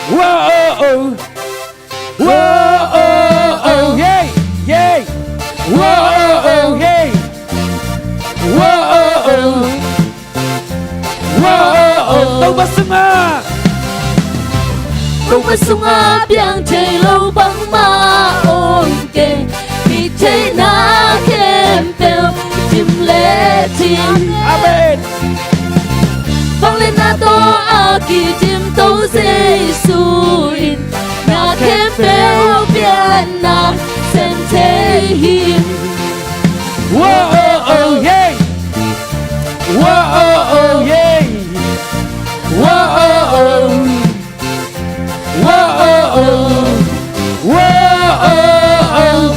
Whoa, oh, oh. Whoa, oh, oh, yeah, yeah. Whoa, oh, oh, yeah. Whoa, oh, oh. Whoa, oh, oh. Topa sungah, Topa sungah piang thei lo bangmah om kei. Mik theihna khempeuh dim le thim. Amen. Vangliatna tawh a kidim To Jesu in na khempeuh pianna sem thei hi. Whoa, oh, oh, yeah. Whoa, oh, oh, yeah. Whoa, oh, oh. Whoa, oh, oh. Whoa, oh, oh.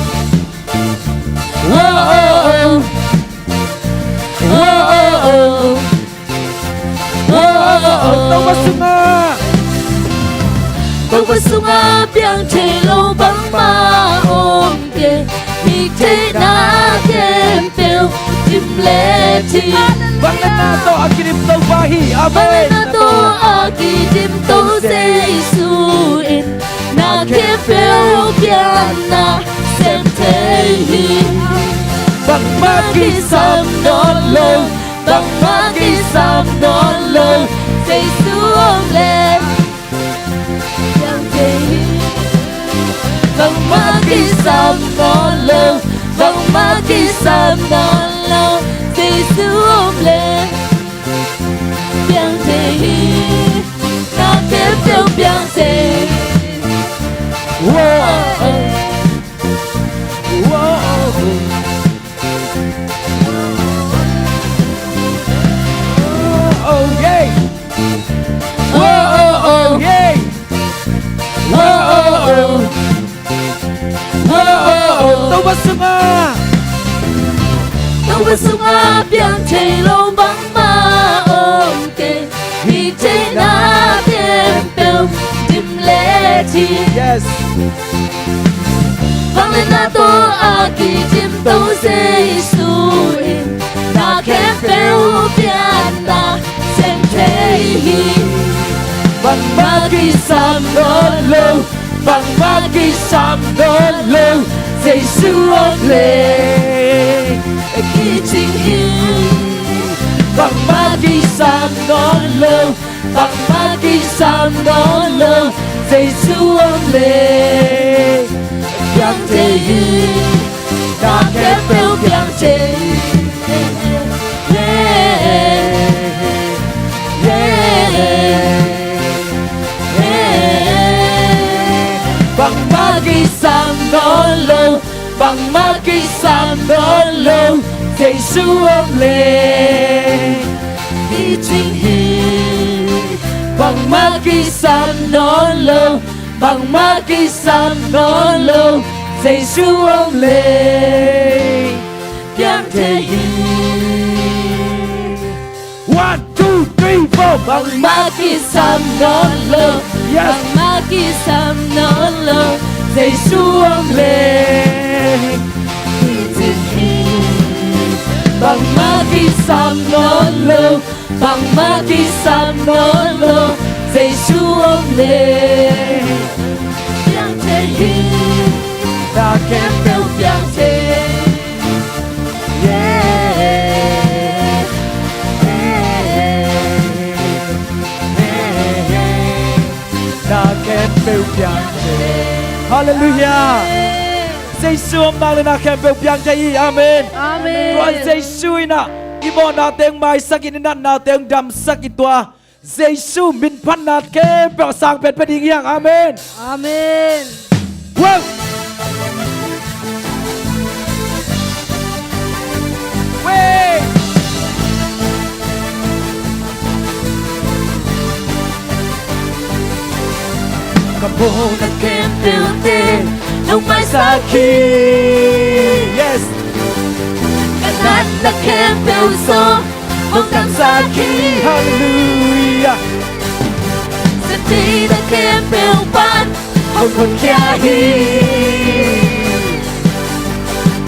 Whoa, oh, oh. Whoa, oh, oh. Whoa, oh, oh. Topa sungah, Topa sungah piang thei lo bangmah om kei. Mik theihna khempeuh dim le thim. Vangliatna tawh a kidim Topa hi. Amen. Vangliatna tawh a kidim To Jesu pianna sem thei hi. Bangmah kisam nawn lo, bangmah kisam nawn lo, Jesu om leh piang thei hi. Bangmah kisam nawn lo, bangmah kisam nawn lo, Jesu om leh piang thei hi. Na khempeuh piang thei hi. Whoa. Whoa. Oh, yeah. Whoa, oh, oh, yeah. Whoa, oh, oh. Whoa, oh, oh. Topa sungah, Topa sungah piang thei lo bangmah om kei. Hih theihna khempeuh dim le thei. Yes. Vangliatna tawh a kidim to Jesu in na khempeuh pianna sem thei hi. Bangmah kisam nawn lo, bangmah kisam nawn lo, Jesu om leh kicing hi. Bangmah kisam nawn lo, bangmah kisam nawn lo, Jesu om leh piang thei hi. Na khempeuh piang thei hi. Yeah, yeah, yeah. Bangmah kisam nawn lo, bangmah kisam nawn lo, Jesu om leh kicing hi. Bangmah kisam nawn lo, bangmah kisam nawn lo, Jesu om leh piang thei hi. One, two, three, four. Bangmah kisam nawn lo. Yes. Bangmah kisam nawn lo, Jesu om leh kicing hi. Bangmah kisam nawn lo, bangmah kisam nawn lo, Jesu om leh piang thei hi. Na khempeuh piang thei. Yeah. Na khempeuh piang thei. Halleluiah. Jesu om nak leh na khempeuh piang thei hi. Amen. Amen. Tua Jesu in ah i mawhna teng maisak in, i natna teng damsak in, tua Jesu min phatna khempeuh a sang pia ding hi hang. Amen. Amen. Wow. Wey. Ka mawhna khempeuhte nong maisak hi. Yes. Ka natna khempeuh zong hong damsak hi. Halleluiah. Sem theihna khempeuh pan hong honkhia hi.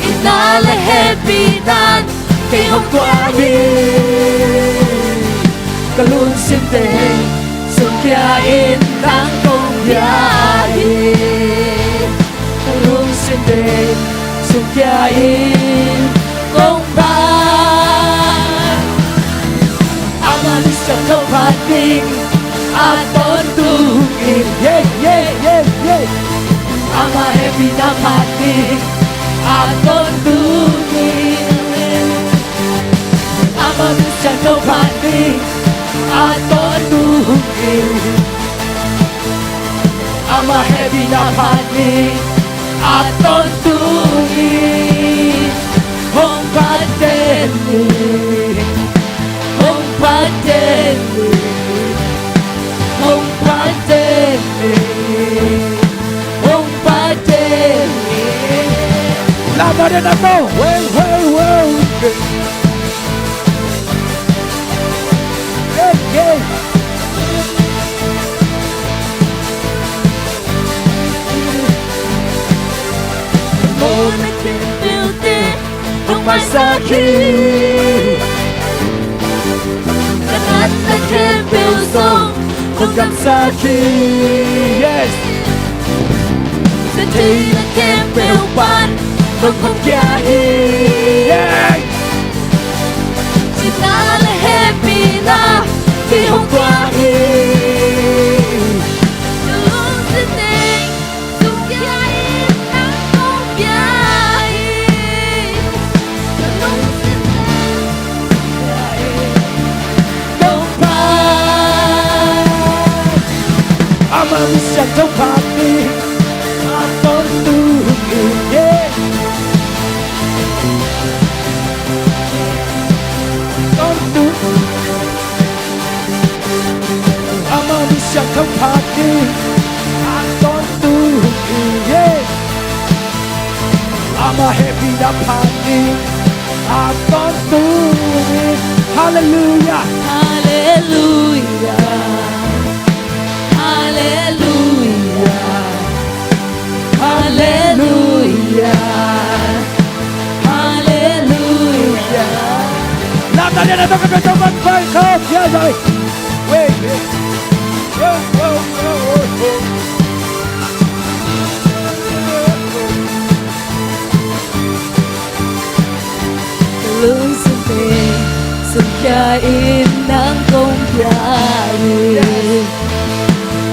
Itna leh hehpihna'n kei hong tuak hi. Ka lungsim teng sungkhia in nang kong bia hi. Ka lungsim teng sungkhia in kong bang. Ama misiangtho phat ding a tawntung in. Yeah, yeah, yeah, yeah. Ama hehpihna phat ding a tawntung in. Ama misiangtho phat ding a tawntung in. Ama hehpihna phat ding a tawntung in. Hong phat den ni. Hong phat den ni. Hong phat den ni. Hong phat den ni. Lamdang den ni. Wow, wow, wow. Hey, hey. Ka mawhna khempeuhte nong maisak hi. Ka natna khempeuh zong hong damsak hi. Yes. Sem theihna khempeuh nong hong pia hi. Cihna le hehpihna kei hong tuah hi. Ka lungsim teng sungkhia in nang kong pia hi. Ka lungsim teng sungkhia in kong phat. Ama misiangtho phat ding a tawntung hi. Tawntung. Ama misiangtho phat ding a tawntung hi. Ama hehpihna phat ding a tawntung hi. Halleluiah. Halleluiah. Halleluiah. Halleluiah. Halleluiah. Lam na lian a tawh ka pia tawh van vai khawm. Wait, wait. Whoa, whoa, whoa, whoa, whoa. Ka lungsim teng sungkhia in nang kong pia hi.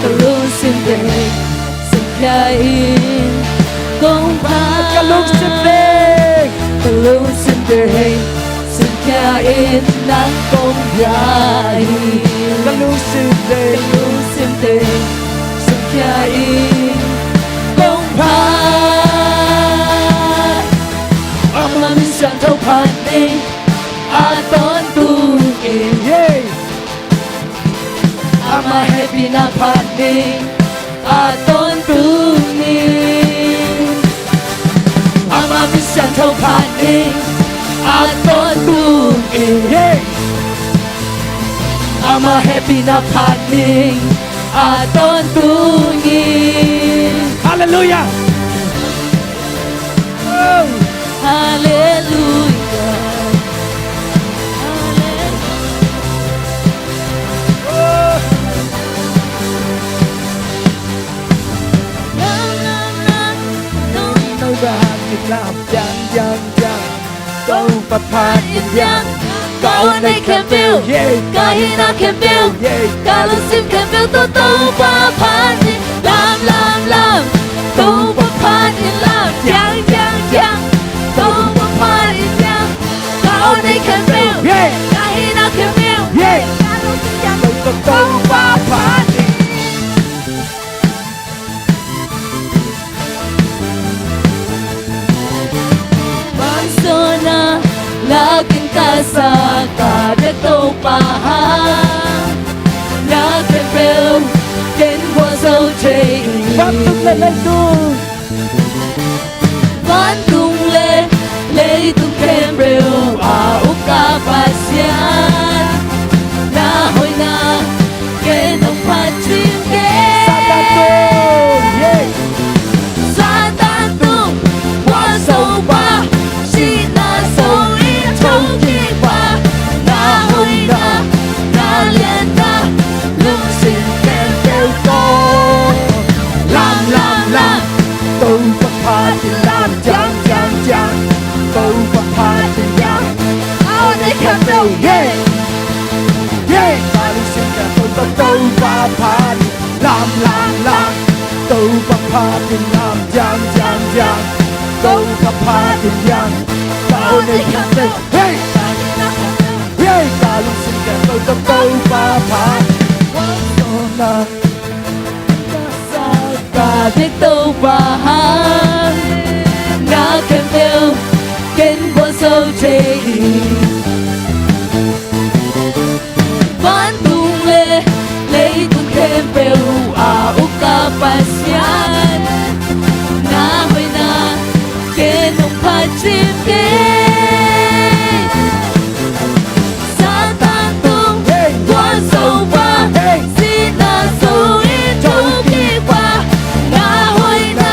Ka lungsim teng sungkhia in kong phat. Ka lungsim teng. Ka lungsim teng sungkhia in nang kong pia hi. Ka lungsim teng. Ka lungsim teng sungkhia in kong phat. Ama misiangtho phat ding a tawntung in. Ama hehpihna phat ding a tawntung in. Ama misiangtho phat ding a tawntung in. Ama hehpihna phat ding a tawntung in. Halleluiah. Oh. Halleluiah. Halleluiah. Oh. Lam, lam, lam, lam, lam, lam, lam, lam. Topa phat in diang, ka aw nei khempeuh, ka hihna khempeuh, ka lungsim khempeuh tawh Topa phat in lam, lam, lam. Topa phat in lam, diang, diang, diang. Topa phat in diang, ka aw nei khempeuh, ka hihna khempeuh, ka lungsim khempeuh tawh Topa phat in. Vanzonna lakin ka sa ka bek Topa, na khempeuh ken gualzo thei hi. Vantung le leitung, vantung le leitung khempeuh a uk ka Pasian, na hoihna ken hong phat cing kei. Satan tung, yeah. Satan tung, gualzo pa, sihna sung in thokik pa, na hoihna, na lianna, lungsim khempeuh tawh lam, lam, lam. Topa phat in lam, diang, diang, diang. Topa phat in diang, ka aw nei khempeuh, yeah. Yeah, ka lungsim khempeuh tawh Topa phat in lam, lam, lam. Topa phat in lam, diang, diang, diang. Topa phat in diang, ka aw nei khempeuh, hey. Yeah, ka lungsim khempeuh tawh Topa phat in. Vanzonna ka sa ka bek Topa, na khempeuh ken gualzo thei hi. Vantung le leitung khempeuh a uk ka Pasian, na hoihna ken hong phat cing kei. Satan tung, gualzo pa, sihna sung in thokik pa, na hoihna,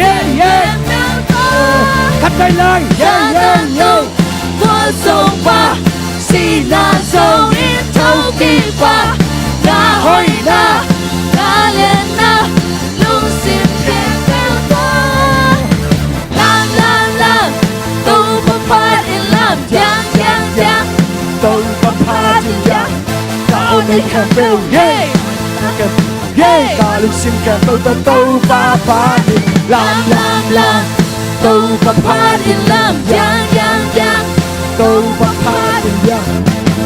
hey, hey. Khat kai lai, hey, hey, hey. Tua Topa sihna zong in thokik pa, na hoihna, na lianna, lungsim khempeuh tawh. Lam, lam, lam, Topa phat in lam, diang, diang, diang. Topa phat in diang, ka aw nei khempeuh, yeah. Ka aw nei khempeuh, yeah. Ka lungsim khempeuh tawh Topa phat in lam, lam, lam. Topa phat in lam, diang, diang, diang. Topa phat in diang,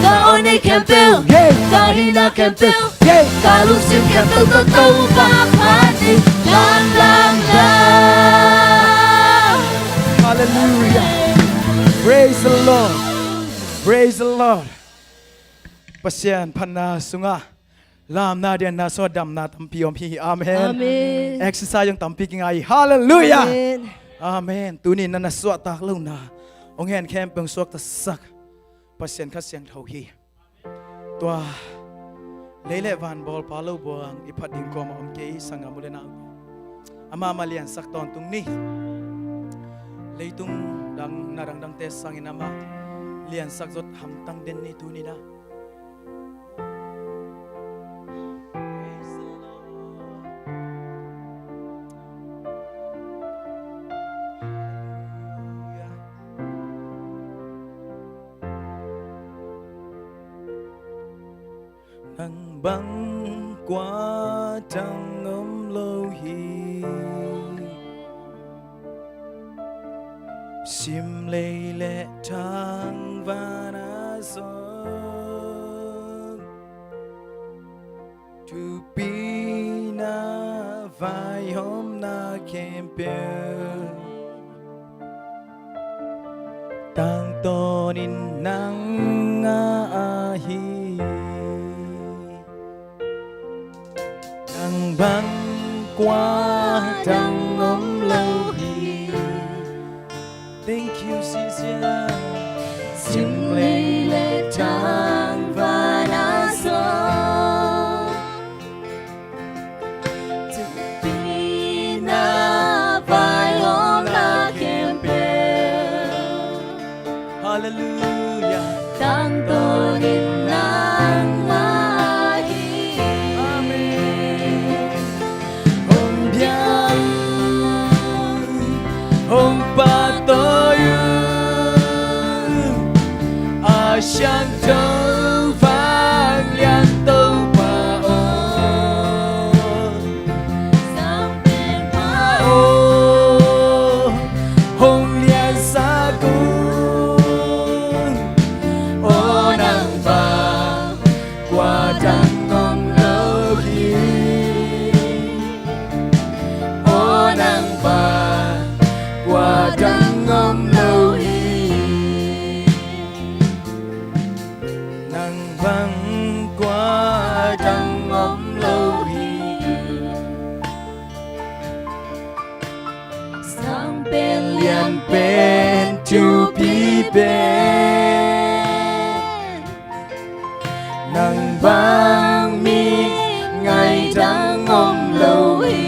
ka aw nei khempeuh, yeah. Ka hihna khempeuh, yeah. Ka lungsim khempeuh tawh Topa phat in lam, lam, lam. Hallelujah. Praise the Lord. Praise the Lord. Pasian phatna sungah lamna, dianna, sawt damna tampi om hi. Amen. Amen. Exercise zong tampi kinga hi. Hallelujah. Amen. Amen. Tuni na na suahtak lohna hong hen khempeuh suaktasak Pasian Kha Siangtho hi. Tua lei le van bawlpa lo buang i phat ding kuamah om kei, sanggam u le nau. Amah mah liansak tawntung ni. Leitung dang, na dangdangte sangin amah liansak zot hamtang den ni tuni na. Praise the Lord. Hallelujah. Nang bang kua dang om lo hi. Sim lei le thang van a zong, thupina vaihawmna khempeuh tangtawnin nang a hi. Nang bang kua dang om lo hi. Thank you, Sisia. Sim lei le thang van a zong, thupina vaihawmna khempeuh. Hallelujah. Tangtawnin nangmah hi. Amen. Hong bia un, hong pahtawi un, a siangtho vanglian Topa aw. Sangpenpa aw, hong liansak un. Aw nang bang kua dang om lo hi. Aw nang bang kua dang om lo hi. Nang bang kua dang om lo hi. Sangpen lianpen thupi pen, nang bang mi ngai dang om lo hi.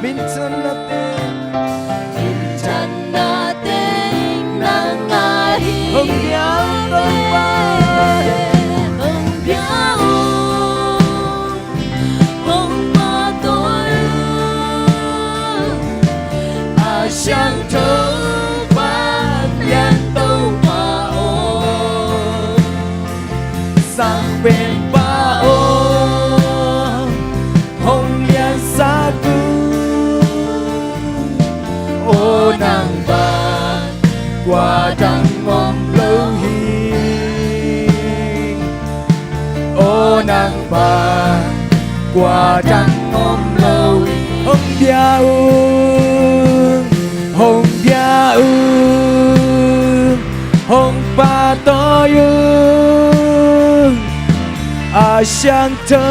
Minthanna teng, minthanna teng nang a hi. Hong bia un Topa, hong bia un, hong pahtawi un, a siangtho vanglian Topa aw. Sangpenpa aw, hong liansak un. Aw nang bang kua dang om lo hi. Aw nang bang kua dang om lo hi. Bia ung, hong bia ung, hong pahtawi ung, a siangtho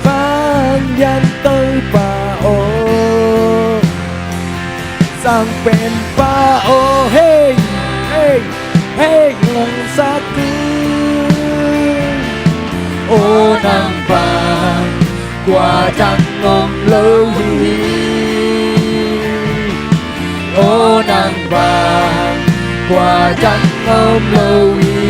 vanglian Topa aw, sangpenpa aw, hei, hei, hei, hong sak ung. Aw nang bang kua dang om lo hi. Aw nang bang kua dang om lo hi.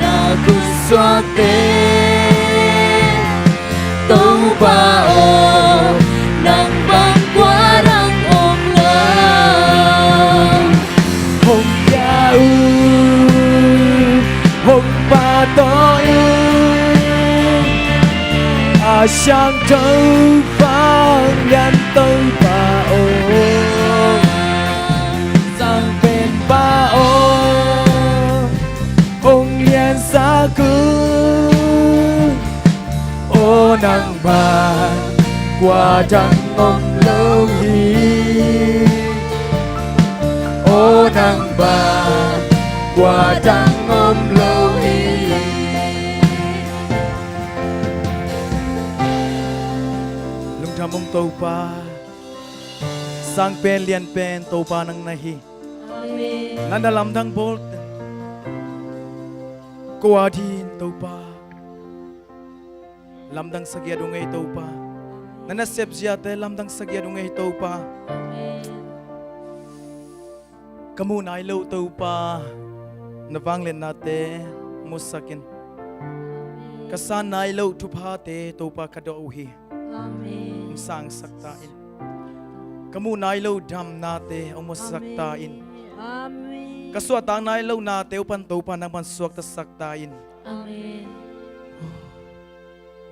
Na khutsuakte Topa aw, nang bang kua dang om lo. Hong bia ung, hong pahtawi ung, a siangtho vanglian Topa aw, sangpenpa aw, hong liansak ung. Aw nang bang kua dang om lo hi. Aw nang bang kua dang om lo hi. Lungdam ung Topa, sangpen lianpen Topa nang na hi. Amen. Nang na lamdang bawl ko a ding Topa, lamdang sagiat ung ei Topa. Na nasep ziate lamdang sagiat ung ei Topa. Amen. Ka muh nai loh Topa, na vangliatnate musak in. Ka san nai loh thuphate Topa ka dawh uh hi. Amen. Hong sangsak ta in. Ka muh nai loh damnate hong musak ta in. Amen. Ka suahtak nai loh nate uh pan Topa nangman suaktasak ta in. Amen.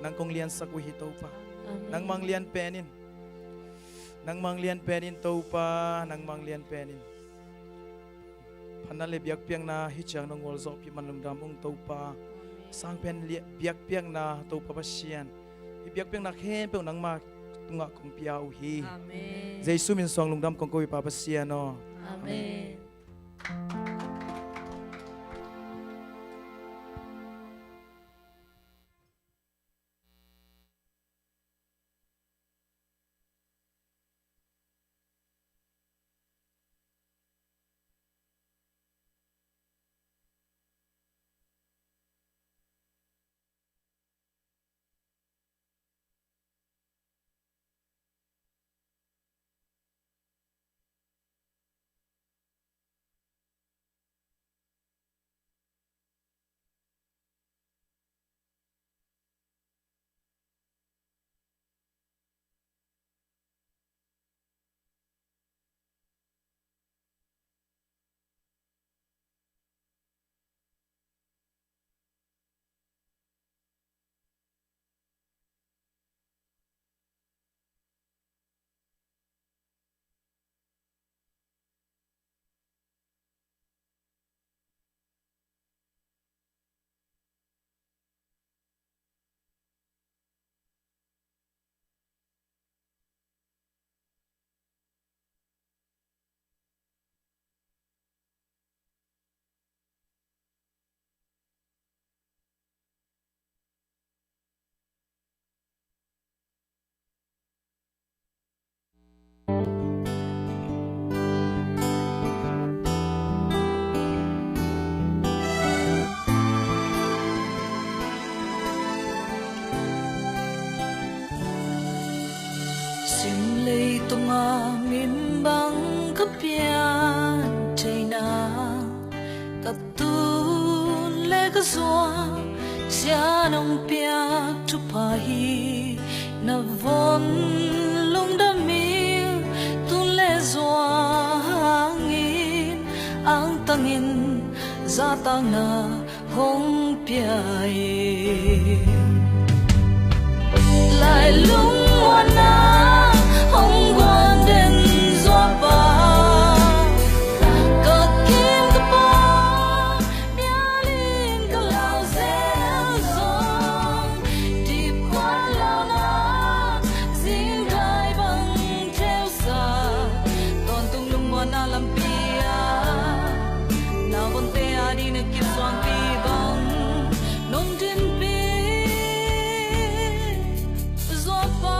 Nang kong liansak uh hi Topa. Amen. Nangmah hong lianpen in. Nangmah hong lianpen in Topa, nangmah hong lianpen in. Phatna le biakpiakna hih ciang nong gualzawhpih man lungdam ung Topa. Amen. Sangpen lia-, biakpiakna Topa Pasian, hih biakpiakna khempeuh nangmah tungah kong pia uh hi. Amen. Jesu min suang lungdam kong ko hi Pa Pasian aw. Amen. Amen. Sim leitung a min bang ka pian thei nang, ka tun le ka zuan, Sian hong piak thupha hi. Na von lungdam ing, tun le zuan hangin, angtangin Zahtakna hong pia in, lai lungmuanna hong guan den zuapa, ka kim ka pam, mial in ka lau zel zong, dipkuan launa zingdai bang teusa, tawntung lungmuanna lampi ah, na vonte a ding na kipsuangpi bang nong dinpi zuapa.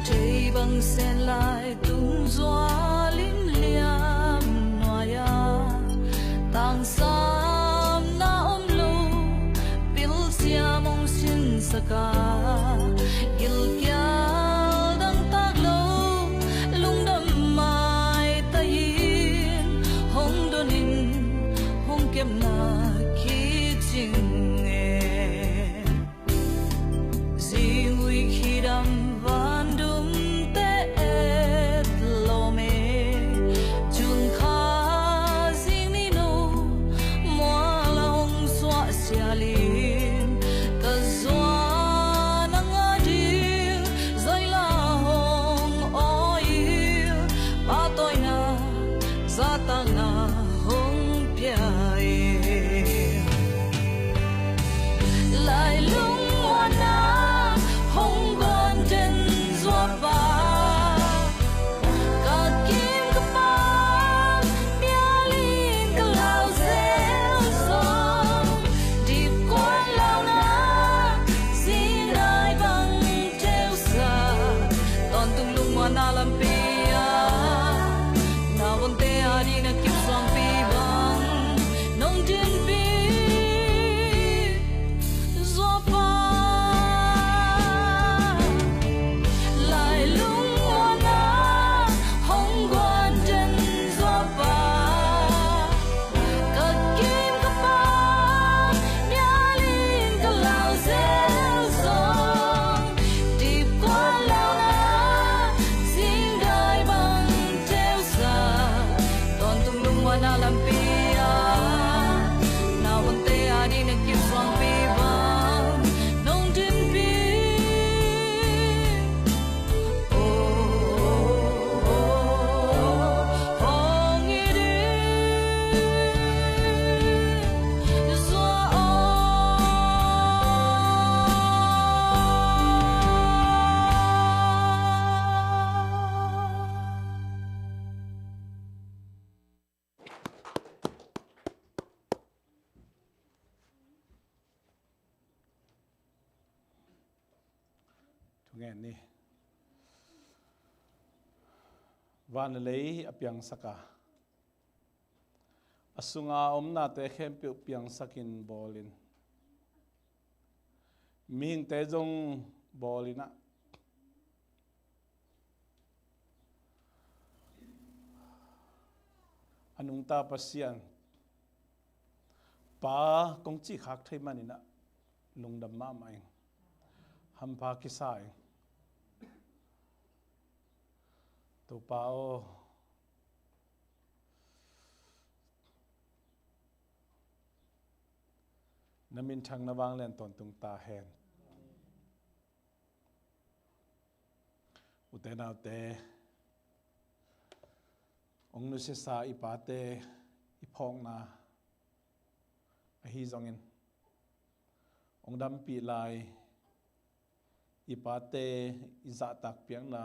Thei bang sen lai tung zual in liam nuai-a, tangsam na om lo, pilsiam hong sinsak a, gilkial dangtak lo, lungdam maita in, hong don in, hong kepna kicing e. Zingui khidam vandum te et lo me, chun kha zing ni no, mual a hong suah sial in, ka zuan a ngah ding, zaila hong awi, pahtawina, zahtakna hong pia in. Lai lungmuanna hong guan den zuapa, ka kim ka pam, mial in ka lau zel zong, dipkuan launa zingdai bang teusa, tawntung lungmuanna lampi ah, na vonte a ding na kipsuangpi bang nong dinpi zuapa. Lai lungmuanna hong guan den zuapa, ka kim ka pam, mial in ka lau zel zong, dipkuan launa zingdai bang teusa, tawntung lungmuanna lampi ah, na vonte a ding na kipsuangpi bang nong dinpi Thungen ni. Van le lei a piangsak a, a sunga omnate khempeuh piangsakin bawlin, mihingte zong bawlin ah, a nungta Pasian Pa kong cih khak thei manin ah lungdam mahmah ing. Hampha kisa ing. Topa aw, na minthang na vanglian tawntung ta hen. Ute naute, hong nusiasa i pate i phawkna ahi zongin, hong dampih lai i pate i zahtak piakna,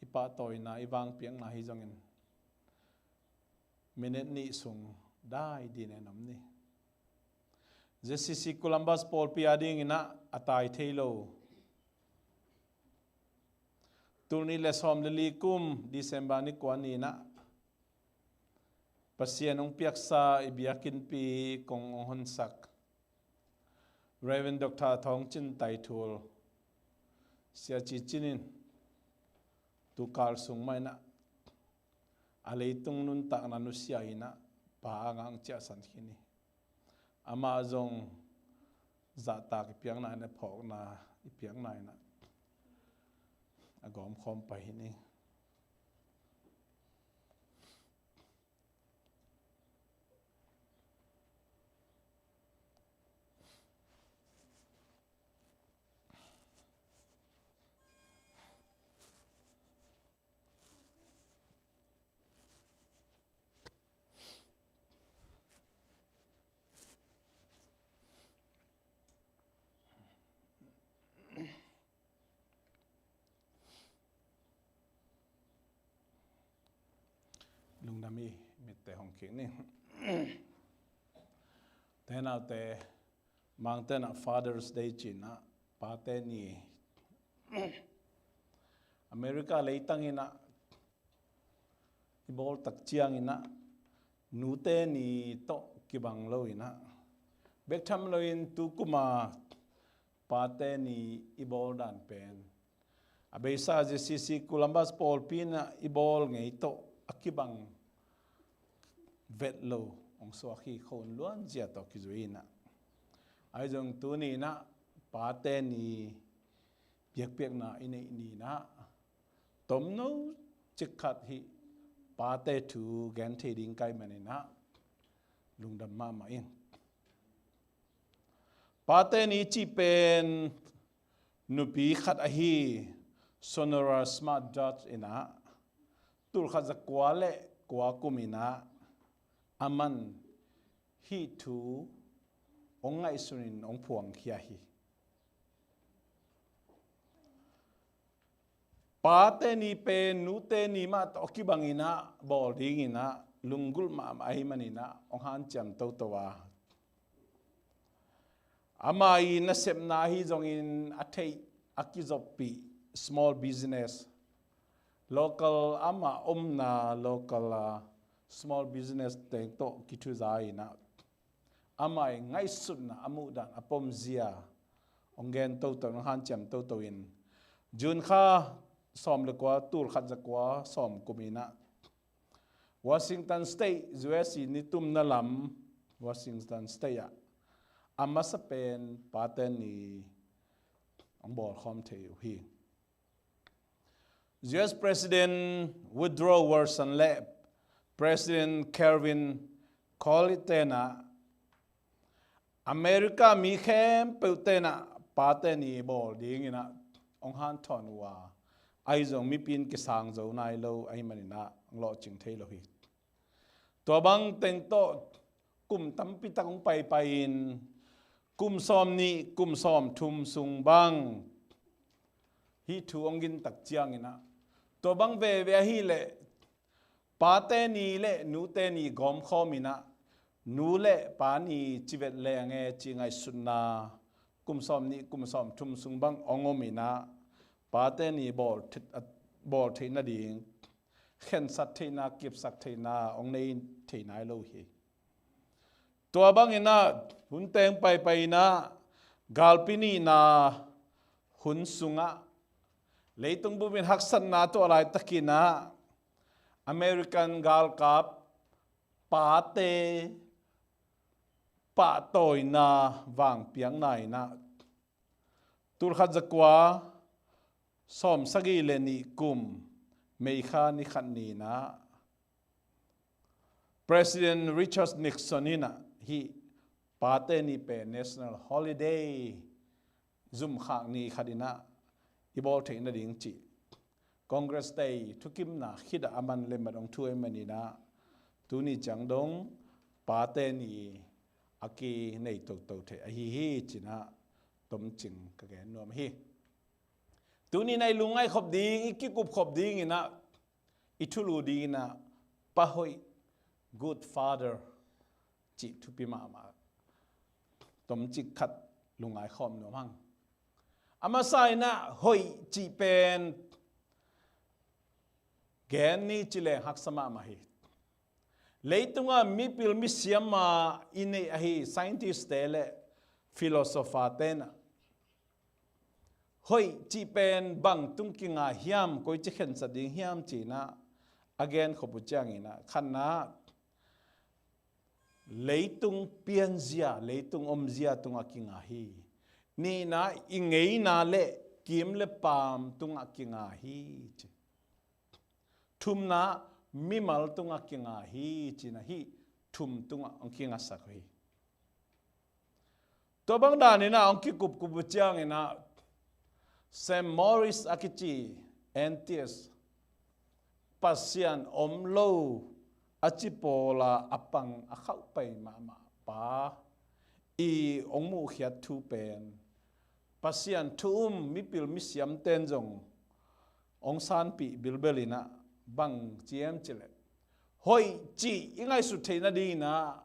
i pahtawina, i vang piakna ahi zongin, minute nih sung dai dih nen om ni. ZCC Columbus pawlpi a dingin ah a tai thei lo, tul nih le sawm le li kum December ni kua ni-in ah Pasian hong piaksa i biakinnpi kong hong honsak Reverend Doctor Thawng Cin Taithul, Sia Ci Cin in tukal sung mah in ah a leitung nuntakna nusia in ah Pa a ngah hong ciahsan khin hi. Amah zong zahtak i piakna in a phawkna i piakna in a gawm khawm pah hi ni. Lungdam hi, mitte hong khik ni. Te naute, Mangte in a Father's Day ci-in a, Pate Ni. America leitang in a i bawl tak ciangin a, Nute Ni tawh kibang lo in a, bek tham loin tu kum a Pate Ni i bawl dan pen a beisa J C C Columbus pawlpi in a i bawl ngei tawh a kibang vet lo hong suak hi. Khua luanzia tawh kizui in a, ahi zong tuni in a Pate Ni biakpiakna i neih ni in a, tomno cik khat hih Pate thu gen thei ding ka hih manin a lungdam mahmah ing. Pate Ni cih pen nupi khat ahi Sonora Smart Judge in a, tul khat za kua le kua kum in a, aman hih thu hong ngaihsun in hong phuangkhia hi. Pate Ni pen Nute Ni mah tawh kibang in a bawl ding in a lunggulh mahmah ahih manin a hong hanciam toto a, ama i nasepna ahi zongin a theih a kizoppih small business, local ama omna local a small business teng tawh kithuza in a, ama i ngaihsutna a muhdan a pomzia hong gen toto, hong hanciam toto in, June kha sawm le kua, tul khat za kua sawm kum in a, Washington State, U S i nitumna lam Washington State ah a masa pen Pate Ni hong bawlkhawm thei uh hi. U S President Woodrow Wilson le President Calvin Coolidge in a, America mi khempeuh ten a Pate Ni bawl dingin a hong hanthawn uh a, ahi zong mipi in kisang zo nai lo ahih manin a hong lawhcing thei lo hi. Tua bang teng tawh kum tampi tak hong paipai in, kum sawm nih, kum sawm thum sung bang hih thu hong gin tak ciangin a, tua bang veve ahih leh Pate Ni le Nute Ni gawmkhawm in a, nu le pa ni ci vet leng e ci ngaihsutna kum sawm nih, kum sawm thum sung bang hong om in a, Pate Ni bawl thei-, bawl theih nading khensat theihna, kipsak theihna hong nei thei nai lo hi. Tua bangin a hun teng paipai in a, galpi nihna hun sungah leitung bup in haksatna tuah laitakin a, American galkap pate pahtawina vangpiakna in a, tul khat za kua sawm sagih le nih kum May kha ni khat ni in a, President Richard Nixon in a, hih Pate Ni pen national holiday, zumkhak ni khat in a i bawl theih nading cih Congress te i thukimna khit ah a man le mat hong thu ahih manin a, tuni ciang dong Pate Ni a kinei toto thei ahi hi ci-in a tomcing ka gen nuam hi. Tuni in a i lungngaih khop ding, i kikup khop dingin a, i thulu dingin a, pa hoih, good father cih thupi mahmah tomcik khat lungngaih khawm nuam hang. A masa in a, hoih cih pen gen ni ci leng haksa mahmah hi. Leitungah mipil misiam a i neih ahi scientist te le philosopher te in a, hoih cih pen bang tung kinga hiam, koici khensat ding hiam ci-in a, a gen khop uh ciangin a, khatna, leitung pianzia, leitung omzia tungah kinga hi. Nihna, i ngeina le kim le paam tungah kinga hi ci. Thumna, mimal tungah kinga hi ci-in ah hih thum tungah hong kingasak uh hi. Tua bang danin ah hong kikupkup uh ciangin ah Saint Maurice a kici Atheist, Pasian om lo a ci pawla a pang a khauhpai mahmah pa i hong muhkhiat thu pen Pasian thu um mipil misiamten zong hong sanpih bilbel in ah bang ci hiam cih leh, hoih cih i ngaihsut theih nadingin ah,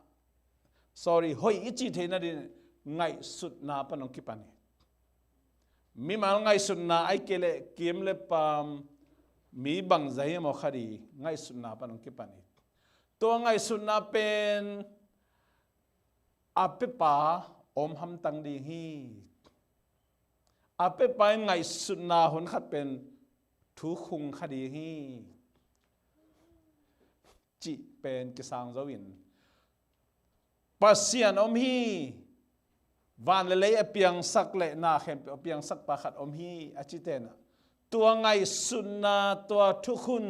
sorry, hoih i cih theih nadingin ngaihsutna pan hong kipan hi. Mimal ngaihsutna ahih kei leh kim le paam, mi bangzah hiam aw kha ding ngaihsutna pan hong kipan hi. Tua ngaihsutna pen a pepa om hamtang ding hi. A pepa in ngaihsutna hun khat pen thukhung kha ding hi cih pen kisang zo in, Pasian om hi, van le lei a piangsak le na khempeuh a piangsak pa khat om hi a cihte in ah, tua ngaihsutna, tua thukhun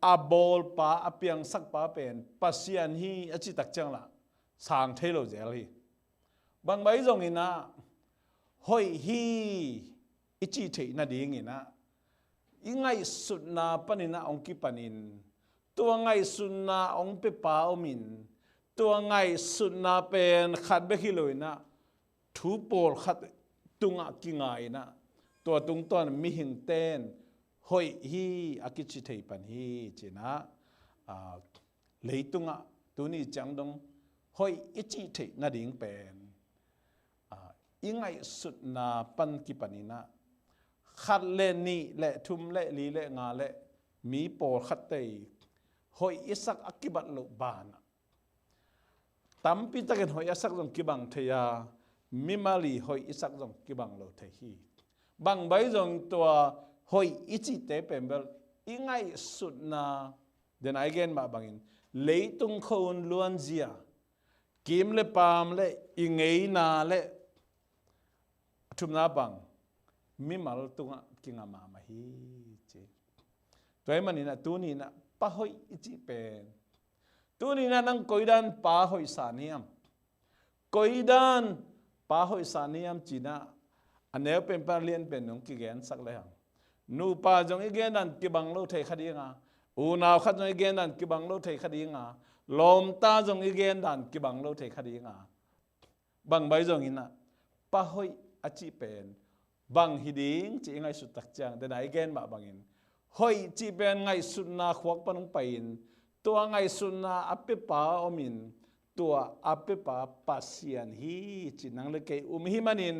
a bawlpa, a piangsakpa pen Pasian hi a cih tak ciang lah sang thei lo zel hi. Bang bang zongin ah hoih hi i cih theih nadingin ah i ngaihsutna panin ah hong kipanin, tua ngaihsutna hong pepa omin, tua ngaihsutna pen khat bek hi lo in ah thu pawlkhat tungah kinga in ah, tua tungtawn mihingte in hoih hi a kici thei pan hi ci-in ah, aa, leitungah tuni ciang dong hoih i cih theih nading pen, aa, i ngaihsutna pan kipan in ah khat le nih le thum le li le nga le mi pawlkhatte hoih i sak a kibat loh banah tampi takin hoih a sak zong kibang thei a, mimal i hoih i sak zong kibang lo thei hi. Bang bang zong tua hoih i cihte pen bel i ngaihsutna, den a i gen mah bangin leitung khua-un luanzia, kim le paam le i ngeina le a thumna bang mimal tungah kinga mahmah hi ci. Tua ahih manin ah tuni in ah pa hoih i cih pen, tuni in ah nang koidan pa hoihsa na hiam, koidan pa hoihsa na hiam ci-in ah a neu pen pan a lian pen hong kigensak le hang, nupa zong i gendan kibang lo thei kha ding a, unau khat zong i gendan kibang lo thei kha ding a, lawmta zong i gendan kibang lo thei kha ding a, bang bang zongin ah pa hoih a cih pen bang hi ding ci i ngaihsut tak ciang, den a i gen mah bangin hoih cih pen ngaihsutna khuak pan hong pai-in, tua ngaihsutna a pepa omin, tua a pepa Pasian hi ci nang le kei um i hih manin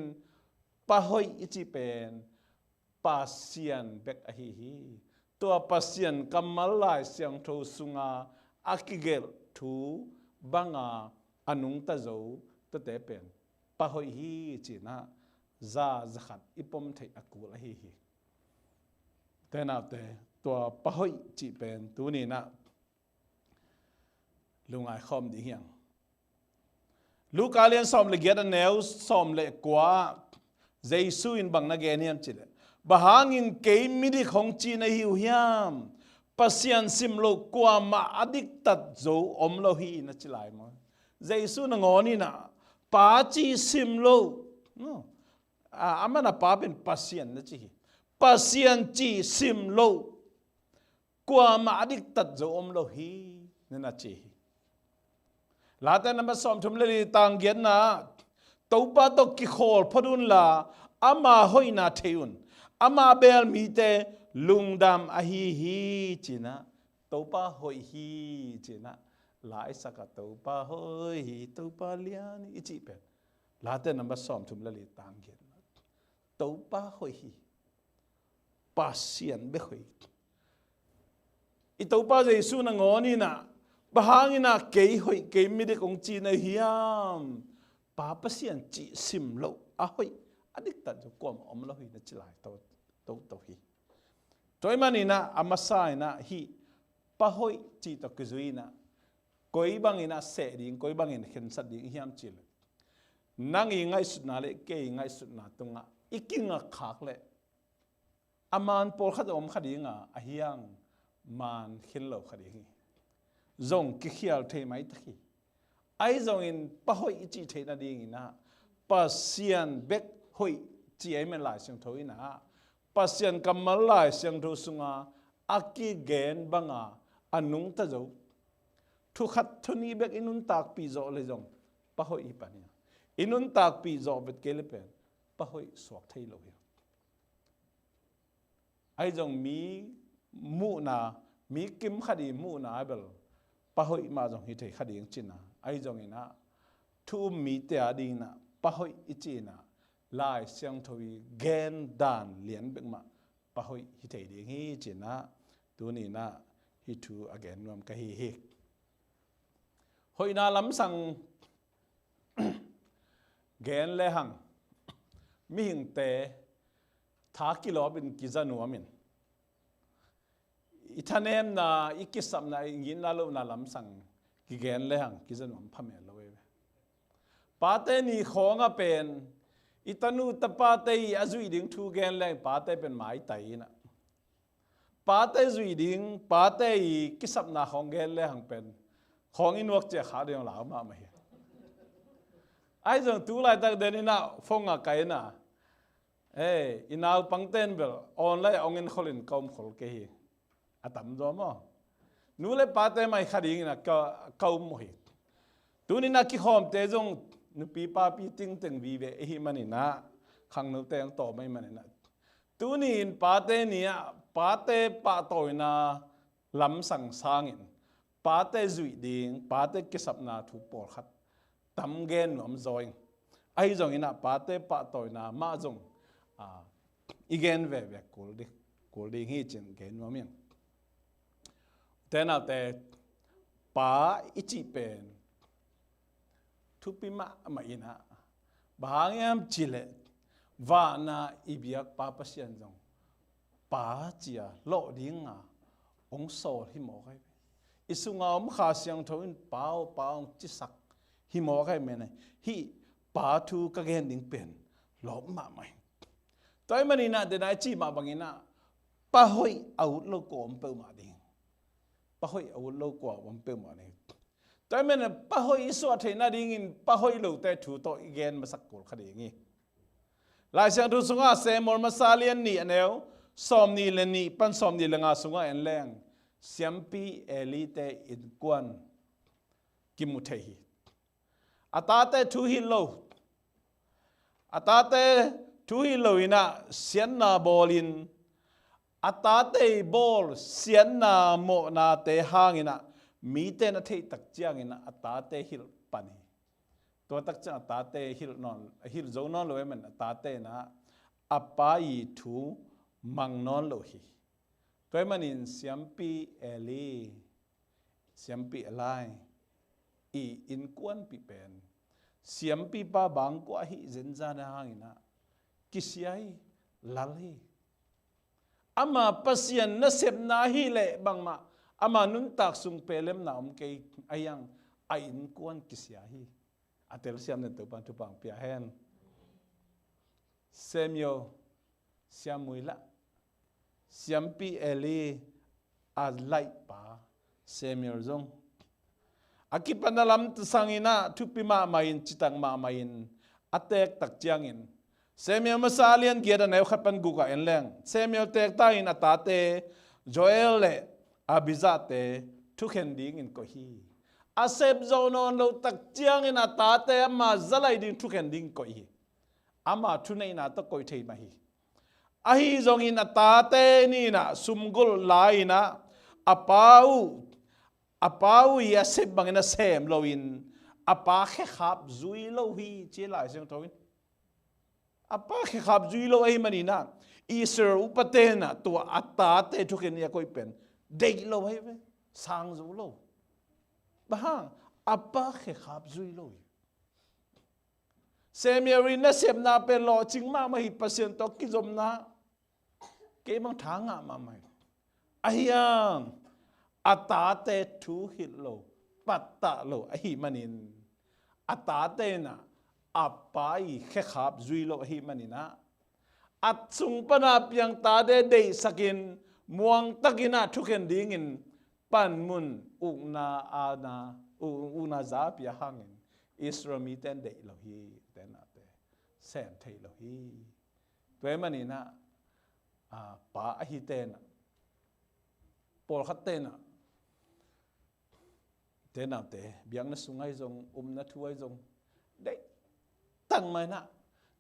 pa hoih i cih pen Pasian bek ahi hi. Tua Pasian kammal Lai Siangtho sunga a kigelh thu banga a nungta zo tuate pen pa hoih hi ci-in ah za, za khat i pom theih a kul ahi hi. Te naute, tua pa hoih cih pen tuni in ah lungngai khawm ding hi hang. Luka lian sawm le giat a neu sawm le kua ah Jesu in bang na gen hiam cih leh, bang hangin kei midik hong ci na hi uh hiam? Pasian sim lo kuamah a diktat zo om lo hi na ci lai maw. Jesu nangawn in ah Pa cih sim lo, no, a, amah na Pa pen Pasian na ci hi. Pasian cih sim lo kuamah a diktat zo om lo hi, na na ci hi. Late number sawmthum le li tang giatna, Topa tawh kikhawl phot unla ama hoihna thei un. Ama beel mite lungdam ahi hi ci-in ah, Topa hoih hi ci-in ah, la i sak a Topa hoih hi, Topa lian hi i cih pen Late number sawmthum le li tang giatna, Topa hoih hi. Pasian bek hoih. I Topa Jesu nangawn in ah, bang hangin ah kei hoih, kei midik hong ci na hiam? Pa Pasian cih sim lo a hoih a diktat zo kuamah om lo hi na ci lai toto hi. Tua ahih manin ah a masa in ah hih pa hoih cih tawh kizui in ah koi bangin ah seh ding, koi bangin khensat ding i hiam cih leh, Nang i ngaihsutna le kei i ngaihsutna tungah i kingak khak leh a man pawlkhat a om kha ding a, a hiang man khin lo kha ding hi. Zong kikhial thei maitak hi. Ahi zongin pa hoih i cih theih nadingin ah Pasian bek hoih ci ahih manin Lai Siangtho in ah Pasian kammal Lai Siangtho sunga a kigen banga a nungta zo thu khat thu nih bek i nuntakpih zawh leh zong pa hoih hi pan hi. I nuntakpih zawh vet kei leh pen pa hoih suak thei lo hi. Ahi zong mi muhna, mi kim khat i muhna ah bel pa hoih mah zong hi thei kha ding cihna. Ahi zongin ah thu um mite adingin ah pa hoih i cihna Lai Siangtho i gen dan lian bek mah pa hoih hi thei ding hi cihna. Tuni in ah hih thu a gen nuam ka hi hi. Hoihna lamsang gen lehang mihingte tha kilawpin kiza nuamin, i thanemna, i kisapna, i ngitna lohna lamsang kigen lehang kiza nuam phamel lo ei ve. Pate ni khawngah pen i tanu tapate i a zuih ding thu gen lehang pate pen maitai in ah, pate zuih ding, pate i kisapna khawng gen lehang pen khawng i nuak ciah kha ding lau mahmah hi. Ahi zong tu laitak den in ah phone ah ka in ah, ei, i naupangte in bel online ah hong enkhol in ka omkhol kei hi. A tamzaw maw? Nu le pate mai kha dingin ah ka, ka um uh hi. Tuni in ah kikhawmte zong nupi papi tingteng vive i hih manin ah khangnote hong tawm ahih manin ah tuni in pate ni ah pate pahtawina lamsang sangin pate zuih ding, pate kisapna thu pawlkhat tam gen nuam zaw ing. Ahi zongin ah pate pahtawina mah zong, ah, i gen veve kul ding, kul ding hi cin gen nuam ing. Ute naute, pa i cih pen thupi mahmah in ah, bang hang hiam cih leh vana i biak Pa Pasian zong pa cia lawh dinga hong sawl hi mawk ahi ve. I sunga om Kha Siangtho in pa aw, pa aw hong cisak hi mawk ahi manin ah hih pa thu ka gen ding pen lawp mahmah hi. Tua ahih manin ah dena i cih mah bangin ah pa hoih a ut lo kua om peuhmah ding. Pa hoih a ut lo kua om peuhmah ding. Tua ahih manin ah pa hoih i suah theih nadingin pa hoih lote thu tawh i gen masak kul kha ding hi. Lai Siangtho sungah Samuel masa lian nih a neu sawmnih le nih pan sawmnih le nga sungah en leng siampi Eli-te innkuan kimu thei hi. A tate thu hilh lo. A tate thu hilh lo in ah siatna bawlin a tate i bawl siatna mawhnate hangin ah mite na theih tak ciangin ah a tate hilh pan hi. Tua tak ciang a tate hilh nawn, hilh zo nawn lo ahih manin a tate in ah a pa i thu mang nawn lo hi. Tua ahih manin siampi Eli, siampi Eli i innkuanpih pen siampipa bangkua ahih zenzen ahih hangin ah kisia hi, lal hi. Ama Pasian nasepna ahih leh bangmah ama nuntak sung pelemna om kei, ahi hang a innkuan kisia hi. A telsiam den Topan thupha pia hen. Samuel, Samuel lah, siampi Eli a laihpa Samuel zong a kipatna lamsang in ah thupi mahmah in, citak mahmah in a teek tak ciangin Samuel masa lian giat a neu khat pan guk ah en leng Samuel teek ta in a tate Joel le Abijahte thukhen dingin koih hi. A sep zo nawn lo tak ciangin a tate ama zalai ding thukhen dingin koih hi. Ama thuneihna tawh koih thei mah hi. Ahi zongin a tate nih in ah sumgulh lai in ah a pa uh, a pa uh i a sep bangin a sem loin a pa khekhap zui lo hi ci Lai Siangtho in. A pa khekhap zui lo ahih manin ah Israel upate in ah tua a tate thukhen in a koih pen deih lo ahi ve, sang zo lo. Bang hang? A pa khekhap zui lo hi. Samuel in nasepna pen lawhcing mahmah hi, Pasian tawh kizopna kei bang tha ngah mahmah hi. Ahi hang a tate thu hilh lo, pattah lo ahih manin a tate in ah a pa i khekhap zui lo ahih manin ah, a sung pana piang tate deihsakin muangtakin ah thukhen dingin panmun ukna ana, u-, ukna za a pia hangin Israel mite in deih lo hi, ute naute, sem thei lo hi. Tua ahih manin ah, a, pa ahi ten ah, pawlkhat ten ah, ute naute, biakna sung ahi zong, upna thu ahi zong, deih tangmah in ah,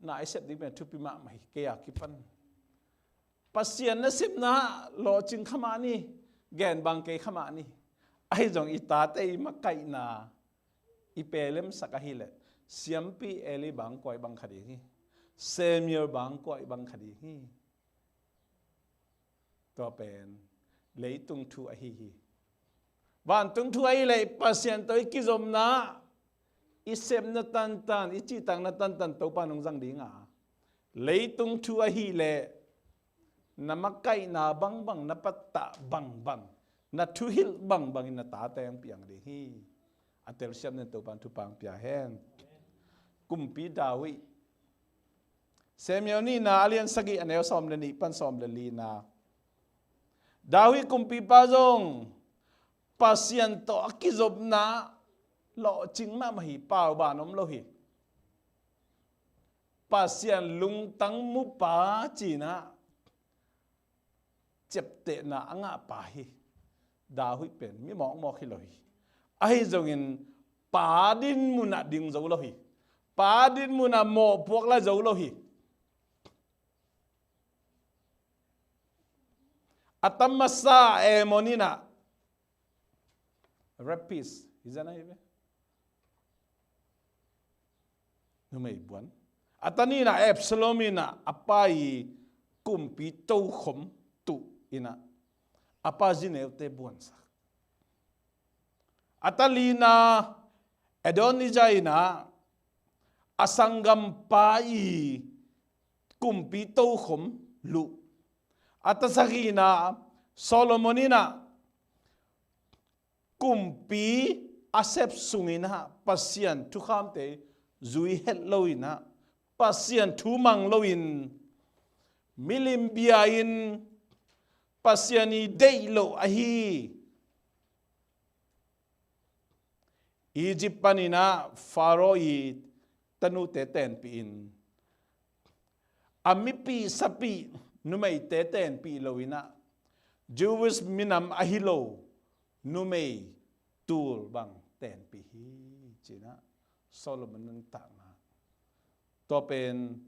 na i sep ding pen thupi mahmah hi, kei a kipan. Pasian nasepna lawhcing kha mah ni, gen bang kei kha mah ni. Ahi zong i tate i makaihna i pelemsak ahileh, siampi Eli bang kua i bang kha ding hi, Samuel bang kua i bang kha ding hi. Tua pen leitung thu ahi hi. Vantung thu ahileh Pasian tawh i kizopna, i sepna tantan, i cihtakna tantan Topa in hong zang ding a, leitung thu ahileh na makaihna bangbang, na pattah bangbang, na thuhilh bangbangin na tate hong piang ding hi. A telsiam nen Topa in thupha hong pia hen. Kumpi David, Samuel nihna a lian sagih a neu sawm le nih pan sawm le lina. David kumpipa zong Pasian tawh a kizopna lawhcing mahmah hi, pauban om lo hi. Pasian lungtang mupa ci-in ah ciaptehna a ngahpa hi. David pen mi mawkmawk hi lo hi. Ahi zongin pa dinmun ah ding zo lo hi. Pa dinmun ah mawhpuak lai zo lo hi. A tam masa Amnon in ah, rapist hi zan ahi ve, numei buan. A ta nihna Absalom in ah a pa i kumpi tokhom tuh in ah a pa zineute buansak. A ta lina Adonijah in ah a sanggampa i kumpi tokhom luh. A ta sagihna Solomon in ah kumpi a sep sungin ah Pasian thukhamte zui het loin ah, Pasian thu mang loin, milim bia-in, Pasian i deih loh ahi Egypt panin ah Pharaoh i tanute tenpih in, a mipih sapih numeite tenpih loin ah, Jewish minam ahi lo numei tul bang tenpih hi, ci-in ah Solomon nuntakna. Tua pen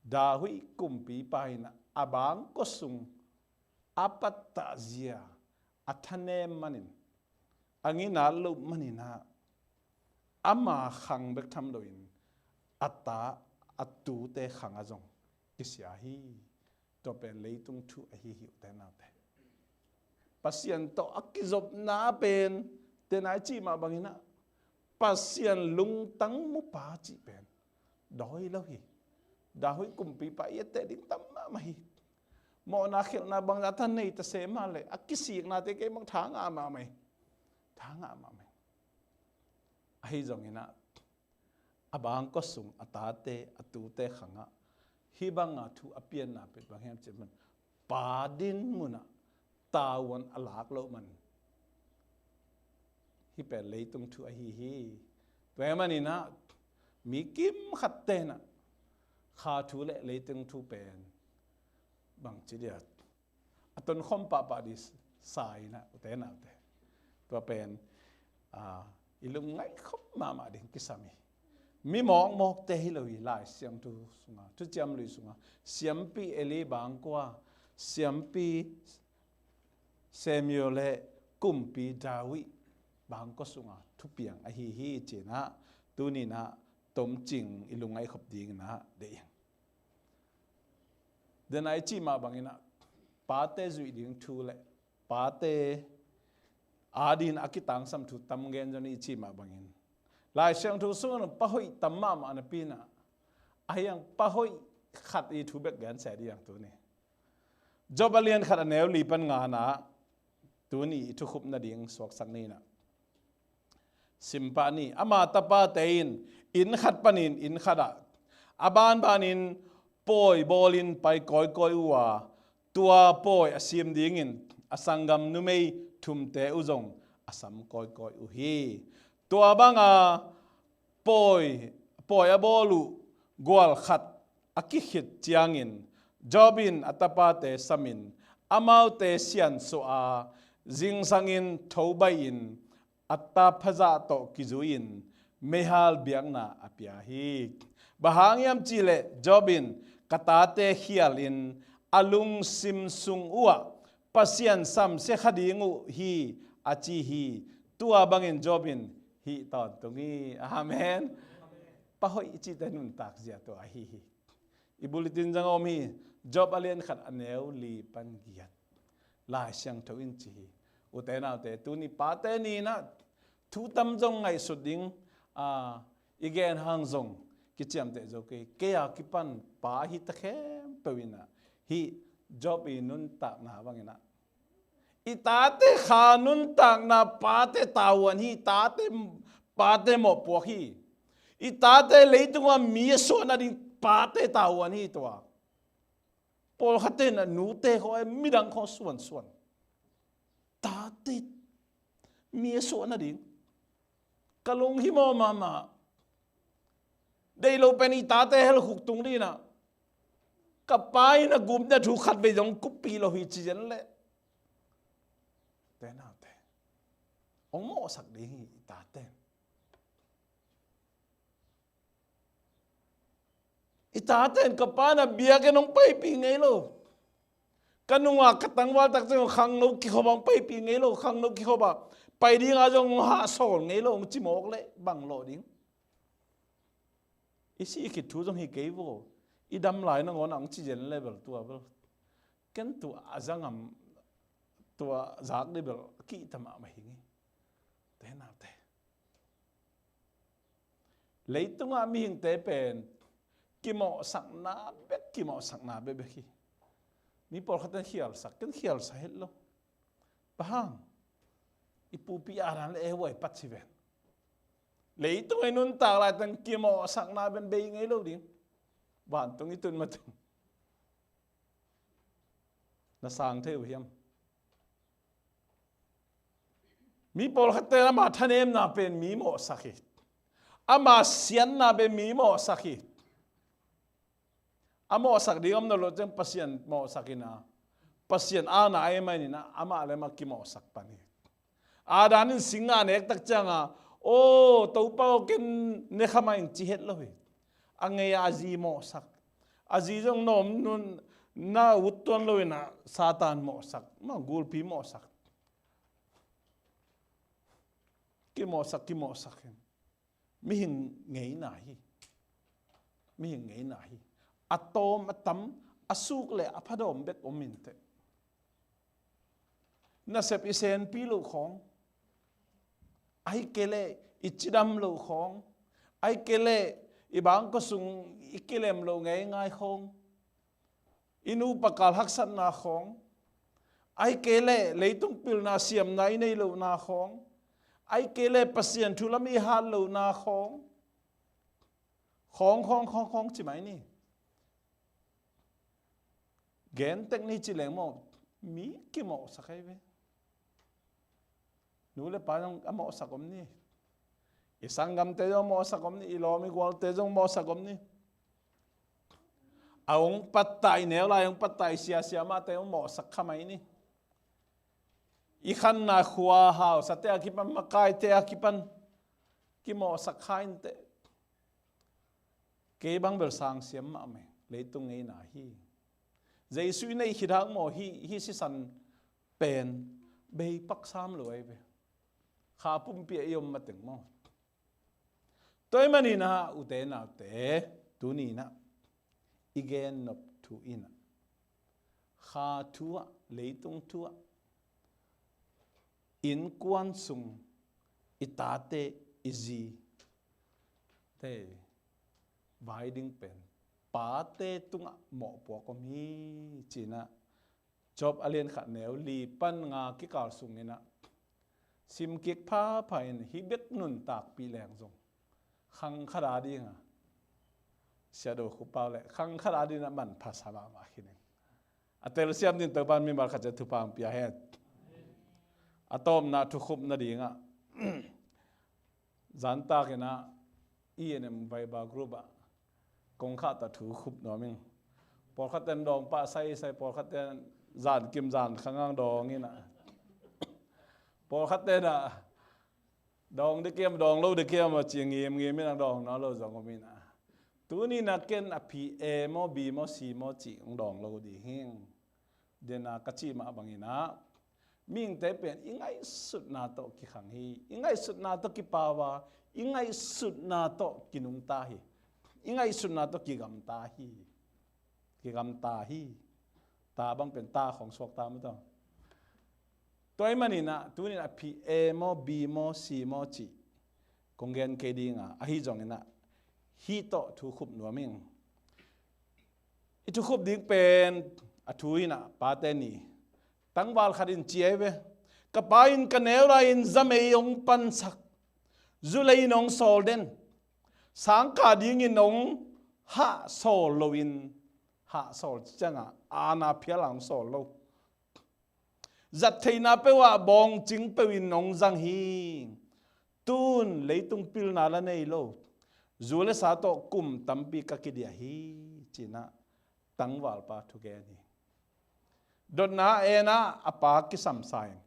David kumpipa in ah a bangkua sung a pattah zia a thanem manin, a nginat loh manin ah ama khang bek tham loin a ta, a tute khang ah zong kisia hi. Tua pen leitung thu ahi hi, ute naute. Pasian tawh a kizopna pen, tena i cih mah bangin ah, Pasian lungtang mupa cih pen dawi lo hi. David kumpipa i etteh ding tam mahmah hi. Mawhna khialhna bangzah ta nei ta se mah leh a kisiknate kei bang tha ngah mahmah hi. Tha ngah mahmah hi. Ahi zongin ah, a bangkua sung a tate, a tute khang ah hih banga thu a pianna pen bang hiam cih leh, pa dinmun ah tavuan a lak loh man. Hih pen leitung thu ahi hi. Tua ahih manin ah mi kimkhat ten ah kha thu le leitung thu pen bangci dia, a tonkhawm pahpah ding sa in ah, ute naute. Tua pen, a, i lungngaih khop mahmah ding kisam hi. Mi mawkmawkte hi lo hi, Lai Siangtho sungah, Thuciam Lui sungah siampi Eli bangkua, siampi Samuel le kumpi David bangkua sungah thupiang ahi hi, ci-in ah tuni-in ah tomcing i lungngaih khop dingin ah deih ing. Dena i cih mah bangin ah, pate zuih ding thu le pate adingin a kitangsam thu tam gen zong i cih mah bangin, Lai Siangtho sungah pa hoih tam mahmah napi-in ah, a hiang pa hoih khat i thu bek gen se ding tuni. Job a lian khat a neu li pan ngana, tuni i thukhupna ding suaksak ni in ah. Sim pah ni, ama tapate in inn khat panin inn khatah a banbanin pawi bawlin pai kawikawi uh a, tua pawi a sim dingin a sanggam numei thumte uh zong a sam kawikawi uh hi. Tua banga pawi, pawi a bawl uh gual khat a kikhit ciangin Job in a tapate samin amaute siansuah a, zingsangin thobaihin a taphazah tawh kizui-in meihal biakna a pia hi. Bang hang hiam cihleh Job in, ka tate khialin a lungsim sung uhah Pasian samsia kha ding uh hi, a ci hi. Tua bangin Job in hih tawntung hi. Amen. Pahoih i cihte nuntak zia tua ahi hi. I bulletin zang om hi. Job a lian khat a neu li pan giat. Lai Siangtho in ci hi. Ute naute, tuni Pate Ni-in ah thu tam zong ngaihsut ding, a, i gen hang zong kiciamteh zo kei. Kei a kipan pa ahi ta khempeuh in ah hih Job i nuntakna bangin ah, i tate kha nuntakna pate tavuan hi, tate, pate mawhpuak hi. I tate leitungah mi a suah nading pate tavuan hi tua. Pawlkhatte in ah nute khawng, midang khawng suansuan. Tate mi a suah nading. Ka lunghimawh mahmah. Deih lo pen i tate hell khuk tung ding in ah, ka pa in a gupna thu khatvei zong kuppih lo hi ci zen leh. Ute naute, hong mawhsak ding hi i tate. I tate in ka pa in a biakinn hong paipih ngei lo. Ka nungak ka tangval tak ciang khangno kikhop ah hong paipih ngei lo, khangno kikhop ah pai ding a zong hong hahsawl ngei lo, hong ci mawk leh bang lawh ding. I sih khit thu zong hi kei vo. I dam lai nangawn ah hong ci zen leh bel tua bel. Ken tua a za ngam, tua zak ding bel kihta mahmah hi ngei. Ute naute, leitungah mihingte pen kimawhsakna bek, kimawhsakna bekbek hi. Mi pawlkhat in khialsak, ken khialsak het lo. Bang hang? I pupi Adam leh Eva i pat hi ven. Leitungah i nuntak laitakin kimawhsakna pen bei ngei lo ding. Vantung i tun matung na sang thei uh hiam? Mi pawlkhatte in ama thanemna pen mi mawhsak hi. Ama siatna pen mi mawhsak hi. A mawhsak ding om nawn loh ciang Pasian mawhsak in ah, Pasian aana a ei mah in ah, amah leh amah kimawhsak pan hi. Adam in singnga nek tak ciangin, "Aw, Topa aw, ken ne kha mah ing," ci het lo hi. A ngei a zi mawhsak. A zi zong na om nung na ut tuan lo in ah, Satan mawhsak, mah gulpi mawhsak. Kimawhsak, kimawhsak hi. Mihing ngeina hi. Mihing ngeina hi. A tawm a tam, a suk leh a phadawm bek om inteh. Nasep i senpi loh khawng, ahih kei leh i cidam loh khawng, ahih kei leh i bangkua sung i kilem loh ngeingai khawng, i nupa kal haksatna khawng, ahih kei leh leitung pilna siamna i neih lohna khawng, ahih kei leh Pasian thu lam i hat lohna khawng, khawng, khawng, khawng, khawng ci mai ni. Gen tek ni ci leng maw, mi kimawhsak ahi ve. Nu leh pa zong a mawhsak om ni. I sanggamte zong mawhsak om ni. I lawm i gualte zong mawhsak om ni. A hong pattah, i neu lai hong pattah, i sia siamahte zong mawhsak kha mai ni. I khanna khua hausate a kipan, makaite a kipan kimawhsak kha inteh. Kei bang bel sang siam mahmah hi. Leitung ngeina hi. Jesu i neih khit hang maw, hih, hih sisan pen bei pak sam lo ahi ve. Kha pumpi ah i om mateng maw. Tua ahih manin ah, ute naute, tuni-in ah i gen nop thu in ah, kha thu ah, leitung thu ah, innkuan sung i tate, i zite vai ding pen pate tungah mawhpuak om hi, ci-in ah Job a lian khat neu li pan nga kikal sungin ah simkik phapha in, hih bek nuntakpih leng zong Khang khat a ding a, Sia Do Khup Pau le khang khat a ding a manpha sa mahmah khin ing. A telsiam ding Topa'n mimal khat ciat thupha hong pia hen. A tawpna thukhup nading ah, zantak in ah E N M Viber group ah kong khah ta thu khup nuam ing. Pawlkhat ten dawng pah saisai, pawlkhat ten zan kim zan kha ngang dawng in ah, pawlkhat ten ah dawng dek hiam, dawng lo dek hiam a ci ngimngim in ah dawng nawn lo zong om in ah, tuni in ah ken a phi A maw, B maw, C maw cih hong dawng lo ding hi ing. Dena ka cih mah bangin ah, mihingte pen i ngaihsutna tawh kikhang hi. I ngaihsutna tawh kipau a, i ngaihsutna tawh kinungta hi. I ngaihsutna tawh kigamta hi. Kigamta hi. Ta bang pen ta khawng suakta maw taw. Tua ahih manin ah, tuni in ah phi A maw, B maw, C maw cih kong gen kei ding a, ahi zongin ah hih tawh thu khup nuam ing. I thu khup ding pen a thu in ah, Pate Ni, tangval khat in ci ahi ve. Ka pa in ka neu lai-in zamei hong pansak, zulei in hong sawl den, sangkah dingin hong hahsawl loin, hahsawl ciangah aana phial a hong sawl lo, zat theihna peuh ah bawngcing peuh in hong zang hi. Tun leitung pilna la nei lo, zu le sa tawh kum tampi ka kidiah hi, ci-in ah tangvalpa thu gen hi. Dotna, A-na a pa kisamsa in,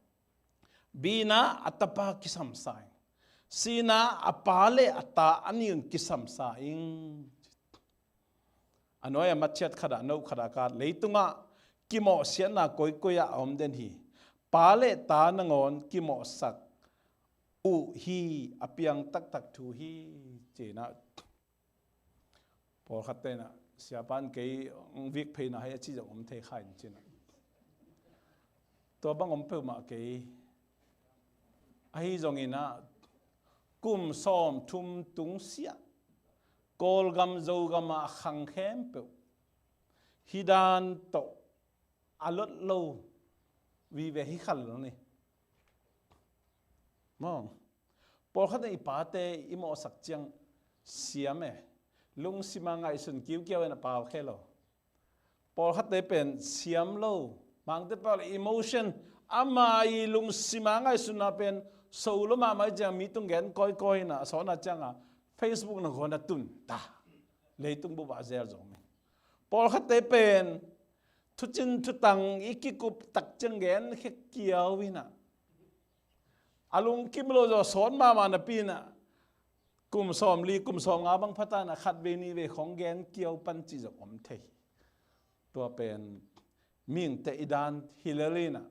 B-na a tapa kisamsa in, C-na a pa le a ta a nih un kisamsa ing. A nuai a matchiat khat ah, note khat ah ka at, leitungah kimawhsiatna koikoi ah a om den hi. Pa le ta nangawn kimawhsak uh hi, a piang taktak thu hi, ci-in ah. Pawlkhatte in ah, Siapa in kei hong vik phei na hi a ci zong om thei kha in, ci-in ah. Tua bang om peuhmah kei. Ahi zongin ah, kum sawmthum tung siah Kawlgam Zogam ah a khang khempeuh hih dan tawh a lot lo vive hi kha lo ni. Maw, pawlkhat in i pate i mawhsak ciang siam e. Lungsim a ngaihsun kiukiau in a pau khe lo. Pawlkhatte pen siam lo. Mangte pau le emotion, ama i lungsim a ngaihsunna pen so lo mahmah i ciang mi tung gen kawikawi in a, a sawtna ciangah Facebook nangawn a tun ta. Leitung bup ah a zel zong mi. Pawlkhatte pen thucin thutang i kikup tak ciang gen khia kiau in a, a lungkim lo zaw sawt mahmah napi in a, kum sawmli, kum sawmnga bang pha ta in a, khatvei nihvei khawng gen kiau pan cih zong om thei. Tua pen mihingte i dan hi lel in a,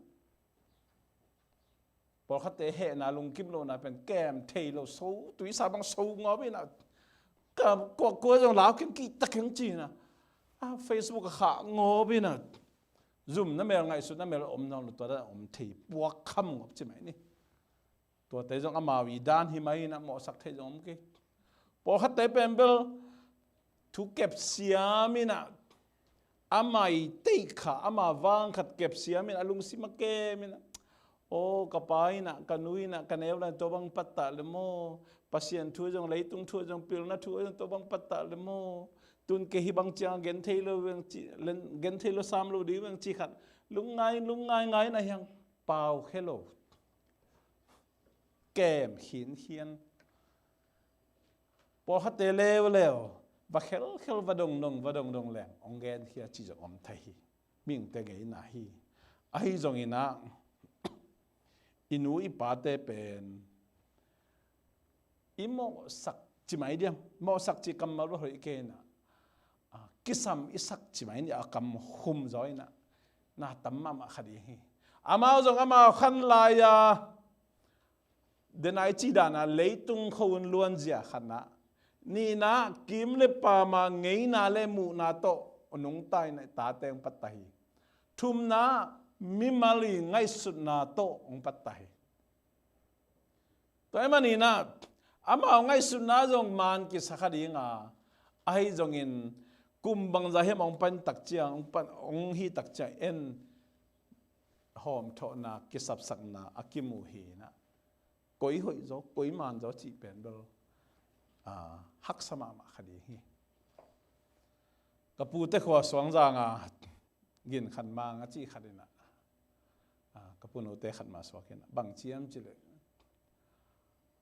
pawlkhatte hehna, lungkim lohna pen kem thei lo, so, tuisa bang so ngawp in a, ka kuakua zong lau keng, kihta keng ci in a, a Facebook a khah ngawp in a, zumna mel, ngaihsutna mel om nawn lo, tua dan om thei, puak kham ngawp ci mai ni. Tuate zong amau i dan hi mai in a, mawhsak thei zong om kei. Pawlkhatte pen bel thu kep siam in a, ama i teih kha, ama vang khat kep siam in a, lungsim a kem in a, aw, ka pa in a, ka nu in a, ka neu lai-in tua bang pattah le maw, Pasian thu zong, leitung thu zong, pilna thu zong tua bang pattah le maw, tun kei hih bang ciang gen thei lo veng ci, len, gen thei lo sam lo ding veng ci khat lungngai, lungngai ngai in a hiang pau khe lo. Kem khinkhian. Pawlkhatte leuleu va khelkhel, va dongdong, va dongdong leng hong genkhia cih zong om thei hi. Mihingte ngeina hi. Ahi zongin a, i nu i pate pen i mawhsak ci mai diam, mawhsak cih kammal va hoih kei in a, a, kisam i sak ci mai ni, a kam hum zaw in a, na tam mahmah kha ding hi. Amau zong amau khan lai-a, dena i cih dan a, leitung khuahun luanzia khat in a, nihna, kim le pam a ngeina le muhna tawh nungta in a, i tate hong pattah hi. Thumna, mimal i ngaihsutna tawh hong pattah hi. Tua ahih manin a, amau ngaihsutna zong man kisa kha ding a, ahi zongin kum bangzah hiam hong pan tak ciang, hong pan, hong hih tak ciang en hawmthawhna, kisapsakna a kimu hi in a, koi hoih zaw, koi man zaw cih pen bel a, haksa mahmah kha ding hi. Ka pute khua Suangzang a gin khat mang a ci khat in ah, a, ka punute khat mah suak in ah, bang ciam ci leh,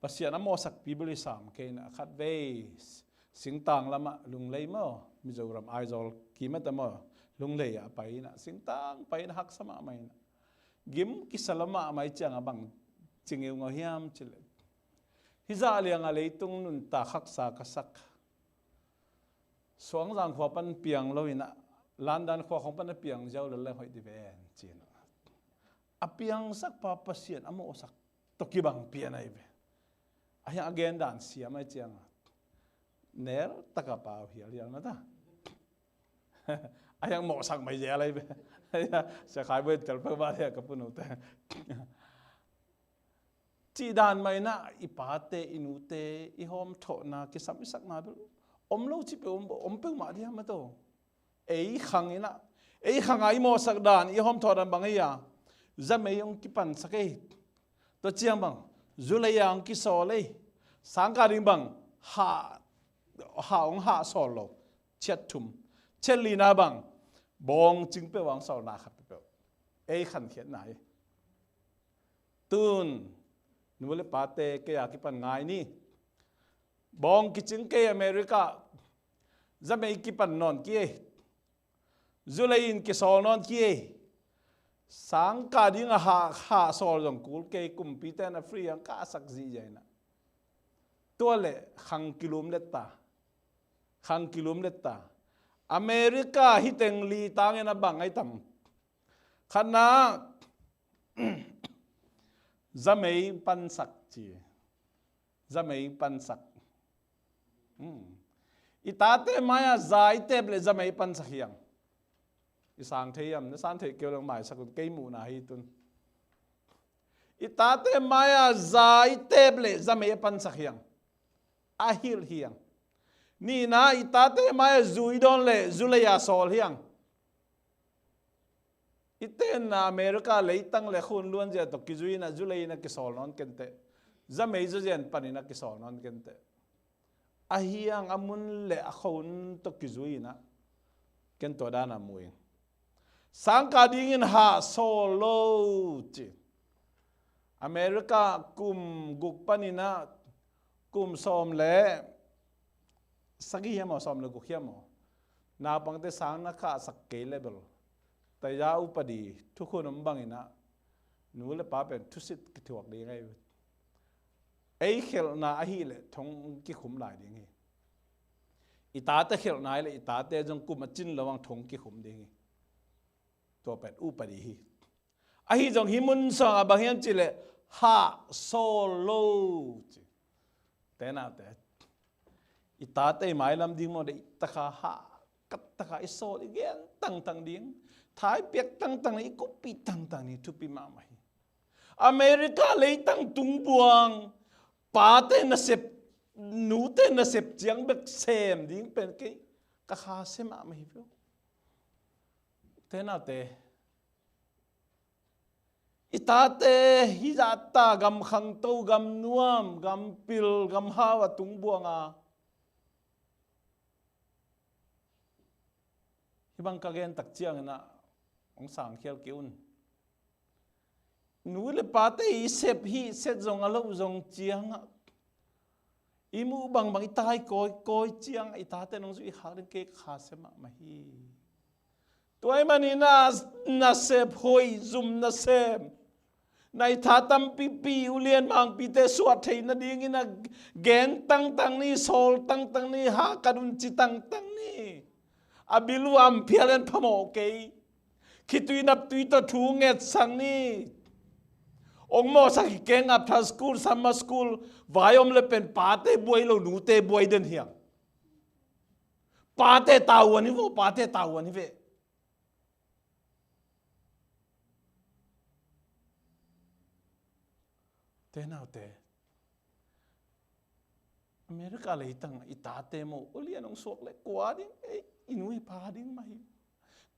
Pasian a mawhsakpi bel i sam kei in ah, khatvei singtang lamah Lunglei maw, Mizoram Aizawl kimata maw, Lunglei ah pai in ah, singtang pai in ah, haksa mahmah in ah, gim kisa lo mahmah i ciang a bang ci ngeungau hiam ci leh, hih zah liang a leitung nuntak haksa ka sak Suangzang khua pan piang lo in ah, London khua khong pan a piang ziau lel leng hoih dih ven ci in ah, a piangsak pa Pasian a mawhsak tawh kibang pian ahi ve. A hiang a gen dan siam ahi ciang a, nel taka pau hial hial na ta. A hiang mawhsak mai zel ahi ve. Sia Khai Buai tel peuhmah le ka punute cih dan mah in ah, i pate i nute i hawmthawhna kisam i sakna bel om lo ci peuh om, om peuhmah diam a to. Ei khang in ah, ei khang a i mawhsak dan, i hawmthawh dan bang hi a, zamei hong kipansak ei. Tua ciang bang, zu lei a hong kisawl ei. Sangkah ding bang, hah, hah hong hah sawl lo. Chiat thum. Chiat lina bang, bawng cing peuh a hong sawlna khat peuh. Ei khankhiatna hi. Tun, nu le pate kei a kipan ngai ni. Bawng kicing kei America, zamei kipan nawn kei ei. Zu lei in kisawl nawn kei ei. Sangkah ding a hah, hah sawl zong kul kei, kumpite in a free hong kahsak zihziah in ah. Tua leh khang kilum letta. Khang kilum letta. America hi teng li tang in a bang ahi tam. Khatna, zamei pansak ci. Zamei pansak. Hmm. I tate mai-ah za i tep leh zamei pansak hiang. I sang thei hiam, na sang thei kei uh leng maisak un, kei muhna hi tun. I tate mai-ah za i tep leh zamei a pansak hiang. A hilh hiang. Nihna, i tate mai-ah zu i dawn leh zu lei a sawl hiang. I tenna America leitang le khun luanzia tawh kizui in ah zu lei in a kisawl nawn kenteh. Zamei zawzia in pan in a kisawl nawn kenteh. A hiang a mun le a khua tawh kizui in ah ken tua dan a mu ing. Sangkah dingin hah sawl lo ci. America kum guk pan in ah kum sawm le sagih hiam aw, sawm le guk hiam aw, naupangte sang na kahsak kei leh bel, taya upadi thukhun om bang in ah nu le pa pen thusit kithuak ding ahi. Ei khelhna ahih leh thong kikhum lai ding hi. I tate khelhna ahih leh i tate zong kum a cin lo ang thong kikhum ding hi. Tua pen upadi hi. Ahi zong hih mun sawng ah bang hiam cih leh hah sawl lo ci. Te naute, i tate i mailam ding maw, deih taka hah, kat taka i sawl, i gen tangtang ding. Thai piak tangtang ni, i kuppih tangtang ni, thupi mahmah hi. America leitang tung buang pate nasep, nute nasep ciang bek sem ding pen kei ka khasia mahmah hi peuh. Te naute, i tate hih zahta gam khangto, gam nuam, gam pil, gam hau a tung buang a, hih bang ka gen tak ciangin ah hong sangkhial kei un. Nu le pate i sep hih set zong a loh zong ciangah, i muh bangbang i tai kawikawi ciangah i tate nong zuih khak ding kei ka khasia mahmah hi. Tua ahih manin ah nasep hoih, zum nasem, na i tha tampipi ulian mangpite suah theih nadingin ah gen tangtang ni, sawl tangtang ni, hahkat un ci tangtang ni. A bil uh a phial en phamawh kei. Khitui naptui tawh thu ngetsak ni. Ong mawhsak hi keng, after school, summer school, vai om le pen pate buai lo, nute buai den hiang. Pate tavuan hi vo, pate tavuan hi ve. Te naute, America leitang i tate maw, ulian hong suak leh kua ding, ei, i nu i pa ding mah hi.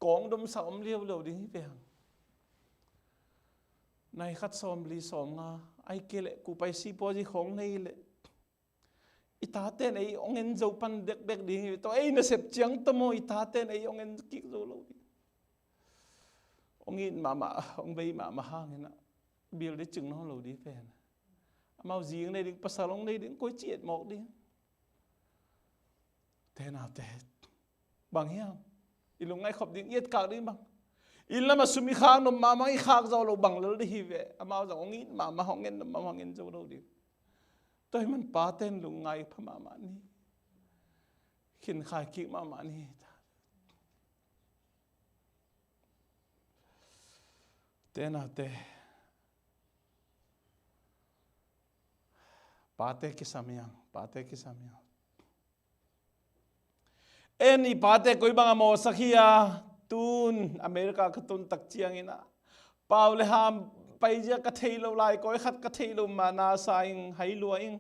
Kawng domsa om liauliau ding hi ve hang. Nai khat sawmli sawmnga, ahih kei leh kupai sipuazi khawng nei leh, I taten ei hong en zo pan dekdek ding hi. Tua ei nasep ciang tawh maw, i taten ei hong en kik zo lo ding. Hong it mahmah, hong bei mahmah hangin ah, bil ding cing nawn lo ding pen. Amau zi hong nei ding, pasal hong nei ding, koi ci et mawk ding. Te naute, bang hiam? I lungngai khop ding, i etkak ding bang? Inn lamah sum i khak nop mahmah, i khak zawh loh bang lel ding hi ve. Amau zong hong it mahmah, hong en nop mahmah, hong en zo lo ding. Tua ahih man paten lungngai pha mahmah ni. Khinkhai kik mahmah ni. Te naute, pate kisam hiang, pate kisam hiang. En i pate koi bang a mawhsak hi a, tun America ka tun tak ciangin ah, pau le ham paizia ka thei lo, lai kawi khat ka thei lo, ma na sa ing, hai lua ing.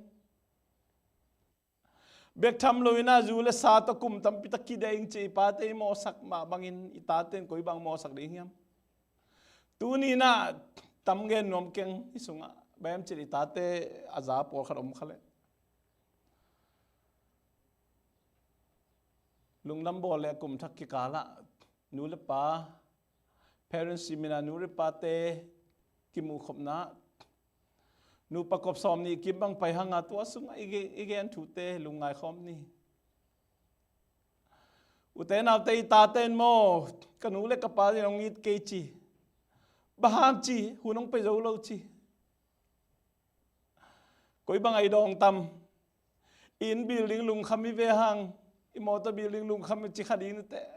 Bek tham lo in ah zu le sa tawh kum tampi tak kidia ing ci i pate i mawhsak mah bangin i taten koi bang mawhsak ding hiam? Tuni in ah tam gen nuam keng i sungah, bang hiam cih leh i tate a za pawlkhat om kha leh. Lungdam bawl le kum thak kikal ah nu le pa, parents seminar, nu le pate kimuh khopna, nupa kop sawm nih kim bang pai hang a, tua sungah i ge-, i gen thute lungngai khawm ni. Ute naute, i taten maw, ka nu le ka pa in hong it kei ci, bang hang ci, hun hong pia zo lo ci. Koi bang a i dawng tam? I inn building lungkham i ve hang, i mawtaw building lungkham i ci kha ding ni teh.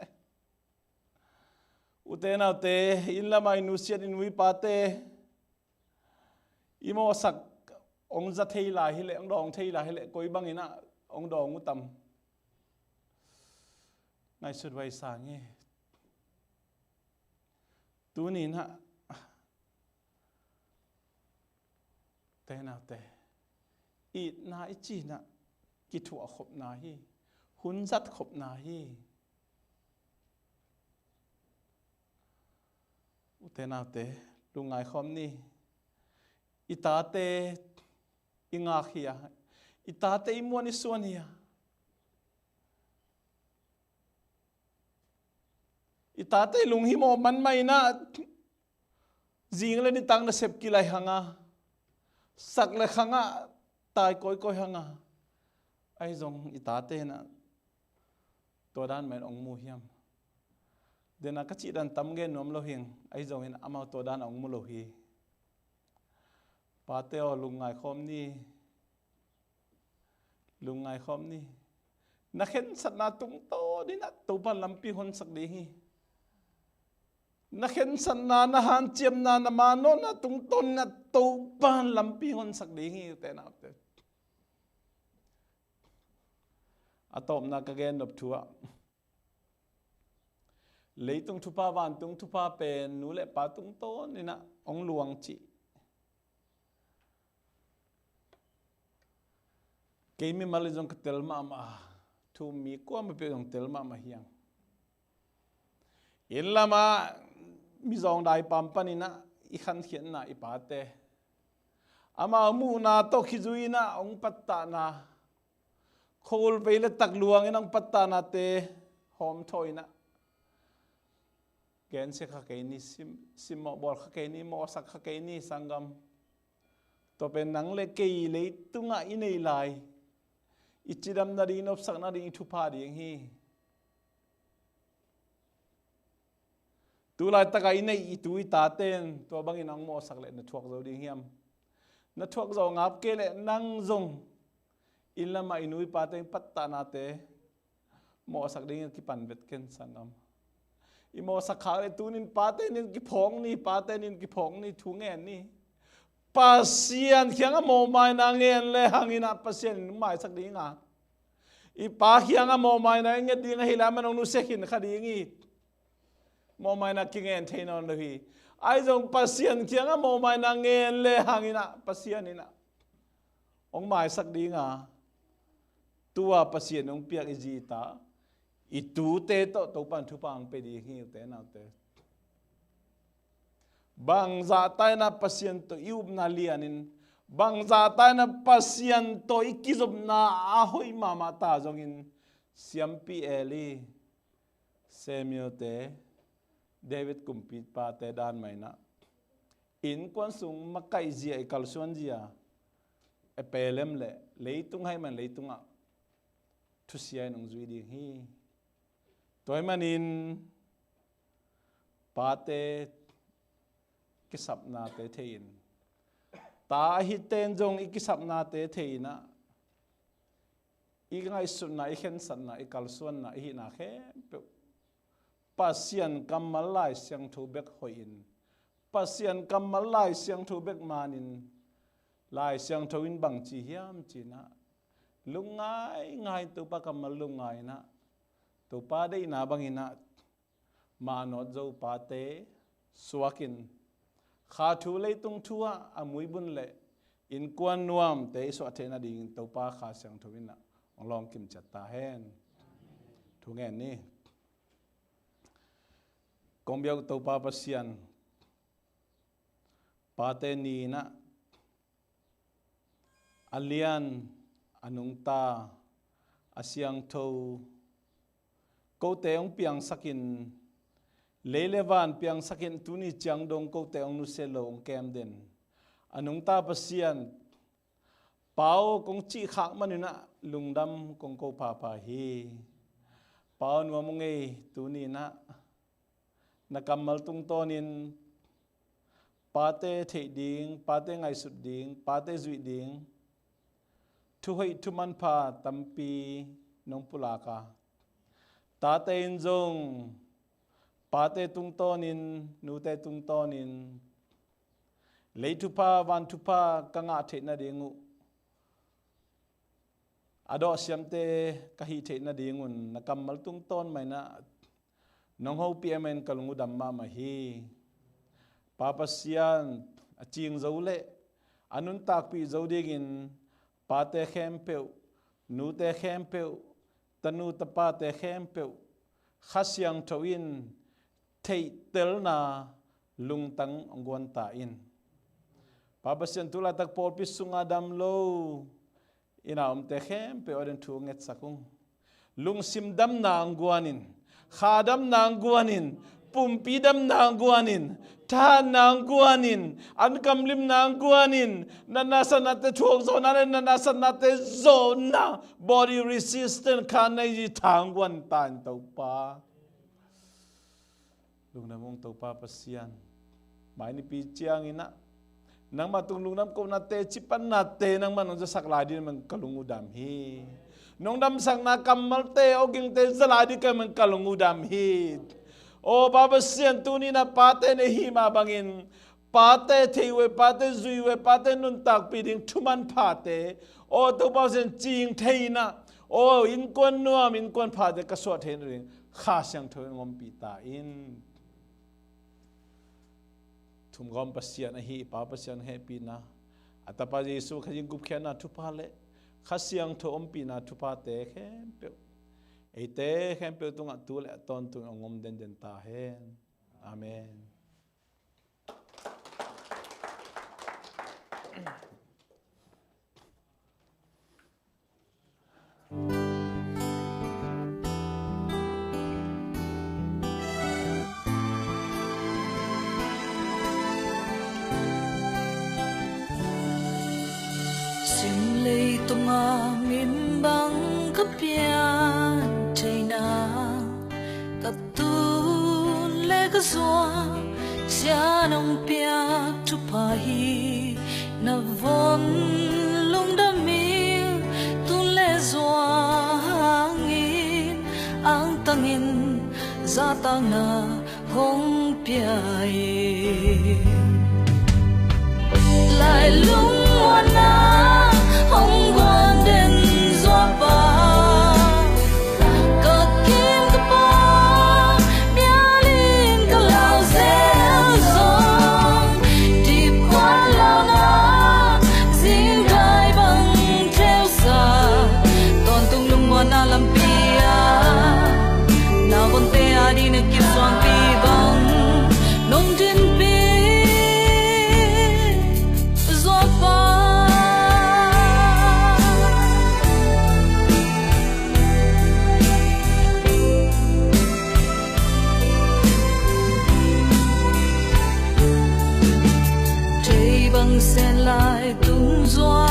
Ute naute, inn lamah i nusiat i nu i pate i mawhsak hong za thei lai hi leh, hong dawng thei lai hi leh, koi bangin ah hong dawng uh tam? Ngaihsut huai sa ing. Tuni in ah, te naute, itna i cih in ah kithuah khopna hi, hun zat khopna hi. Ute naute, lungngai khawm ni. I tate i ngak hi a, i tate i muan i suan hi a, i tate i lunghimawh man mah in ah, zing le nitak nasep kilai hang a, sak le khang ah tai kawikawi hang a, ahi zong i tate in ah tua dan mah in hong mu hiam? Dena ka cih dan tam gen nuam lo hing, ahi zongin amau tua dan a hong mu lo hi. Pate aw, lungngai khawm ni. Lungngai khawm ni. Na khensatna tungtawn in ah Topan lampi honsak ding hi. Na khensatna, na hanciamna, na manawhna tungtawn in ah Topan lampi honsak ding hi, ute naute. A tawpna ka gen nop thu ah, leitung thupha, vantung thupha pen nu le pa tungtawn in ah hong luang cih. Kei mimal in zong ka tel mahmah a, thu mi kuamah peuh zong tel mahmah hiang. Inn lamah mizawng dai pam panin ah i khankhiatna i pate, amau muhna tawh khizui in ah hong pattahna, khuavei le takluang in hong pattahnate hawmthaw in ah gensia kha kei ni, sim, simmawh bawl kha kei ni, mawhsak kha kei ni, sanggam. Tua pen nang le kei leitungah i nei lai, i cidam nading, i nopsak nading, i thupha ding hi. Tu laitakah i neih i tu i taten tua bangin hong mawhsak leh na thuak zo ding hiam? Na thuak zo ngap kei leh nang zong inn lamah i nu i pate pattahnate mawhsak dingin kipan vet ken, sanggam. I mawhsak khak leh tunin pate nin kiphawng ni, pate nin kiphawng ni, thu ngen ni. Pasian kiangah mawhmaina ngen le hangin ah Pasian in hong maisak ding a, i pa kiangah mawhmaina i nget ding ahih leh aman hong nusia khin kha ding hi. Mawhmaina kingen thei nawn lo hi. Ahi zong Pasian kiangah mawhmaina ngen le hangin ah Pasian in ah hong maisak ding a, tua Pasian hong piak i zi i ta, i tute tawh Topan thupha hong pia ding hi, ute naute. Bangzah ta in ah Pasian tawh i upna lianin, Bangzah ta in ah Pasian tawh i kizopna a hoih mahmah ta zongin, siampi Eli, Samuel-te, David kumpipate dan mah in ah, innkuan sung makaihzia, i kalsuanzia, e pelem le leitung ahih man leitungah thusia in hong zui ding hi. Tua ahih manin pate kisapnate thei in, ta ahihte in zong i kisapnate thei in ah, i ngaihsutna, i khensatna, i kalsuanna, i hihna khempeuh Pasian kammal Lai Siangtho bek hoih in, Pasian kammal Lai Siangtho bek man in, Lai Siangtho in bang ci hiam cih in ah, lungngai ngai, Topa kammal lungngai in ah, Topa deihna bang in ah, mah nawt zo pate suak in, kha thu leitung thu ah a muibun le innkuan nuamte i suah theih nadingin Topa Kha Siangtho in ah hong lawngkim ciat ta hen. Thu ngen ni. Kong biak Topa Pasian, Pate Ni in ah a lian, a nungta, a siangtho kote hong piangsak in, lei le van piangsak in, tuni ciang dong kote hong nusia lo, hong kem den a nungta Pasian, Pa aw, kong cih khak man in ah lungdam kong ko phapha hi. Pa aw, nuam ung ei, tuni in ah na kammal tungtawnin pate theih ding, pate ngaihsut ding, pate zuih ding thu hoih thu manpha tampi nong pulak a, tate in zong pate tungtawnin, nute tungtawnin lei thupha, van thupha ka ngah theih nading uh, a dawhsiamte ka hih theih nadingun na kammal tungtawn mah in ah nong hopih ahih manin ka lung uh dam mahmah hi. Pa Pasian, a cing zo le a nuntakpih zo dingin pate khempeuh, nute khempeuh, tanu tapate khempeuh Kha Siangtho in theihtelna lungtang hong guan ta in. Pa Pasian, tu laitak pawlpi sungah dam lo inn a omte khempeuh ading thu hong ngetsak ung. Lungsim damna hong guan in, kha damna hong guan in, pumpi damna hong guan in, thahatna hong guan in, an kamlimna hong guan in, natna satnate thuak zawhna le natna satnate zawhna, body resistance kha nei zi tha hong guan ta in Topa. Lungdam ung Topa Pasian. Mai nipi ciangin ah nangmah tung lungdam kohnate, cipannate nangmah nong zasak lai ding man ka lung uh dam hi. Nong damsakna kammalte, awgingte za lai ding ka man ka lung uh dam hi. Aw Pa Pasian, tuni in ah pate na hih mah bangin pate thei uh e, pate zui uh e, pate nuntakpih ding thu manphate, aw Topa Pasian, cing thei in ah, aw innkuan nuam, innkuan phate ka suah theih nading Kha Siangtho in hong ompih ta in. Thumgawm Pasian ahi i Pa Pasian hehpihna, a Tapa Jesu Khazih gupkhiatna thupha le Kha Siangtho ompihna thuphate khempeuh eite khempeuh tungah tu le a tawntung hong om denden ta hen. Amen. Sim leitungah min bang ka pian theihna, ka tun le ka zuak ciat hong piak thupha hi. Na von lungdam ing, tun le zuak hangin, angtangin zahtakna hong pia hi. Lai lungmuanna hong guan den zuak pa, ka kim ka pam, mial in ka lau zel zong, dipkuan launa zingkai bang theusa, tawntung lungmuanna lampi ah na vonte ading na kisuangpi bang nong dinpi. Sen lai tung zua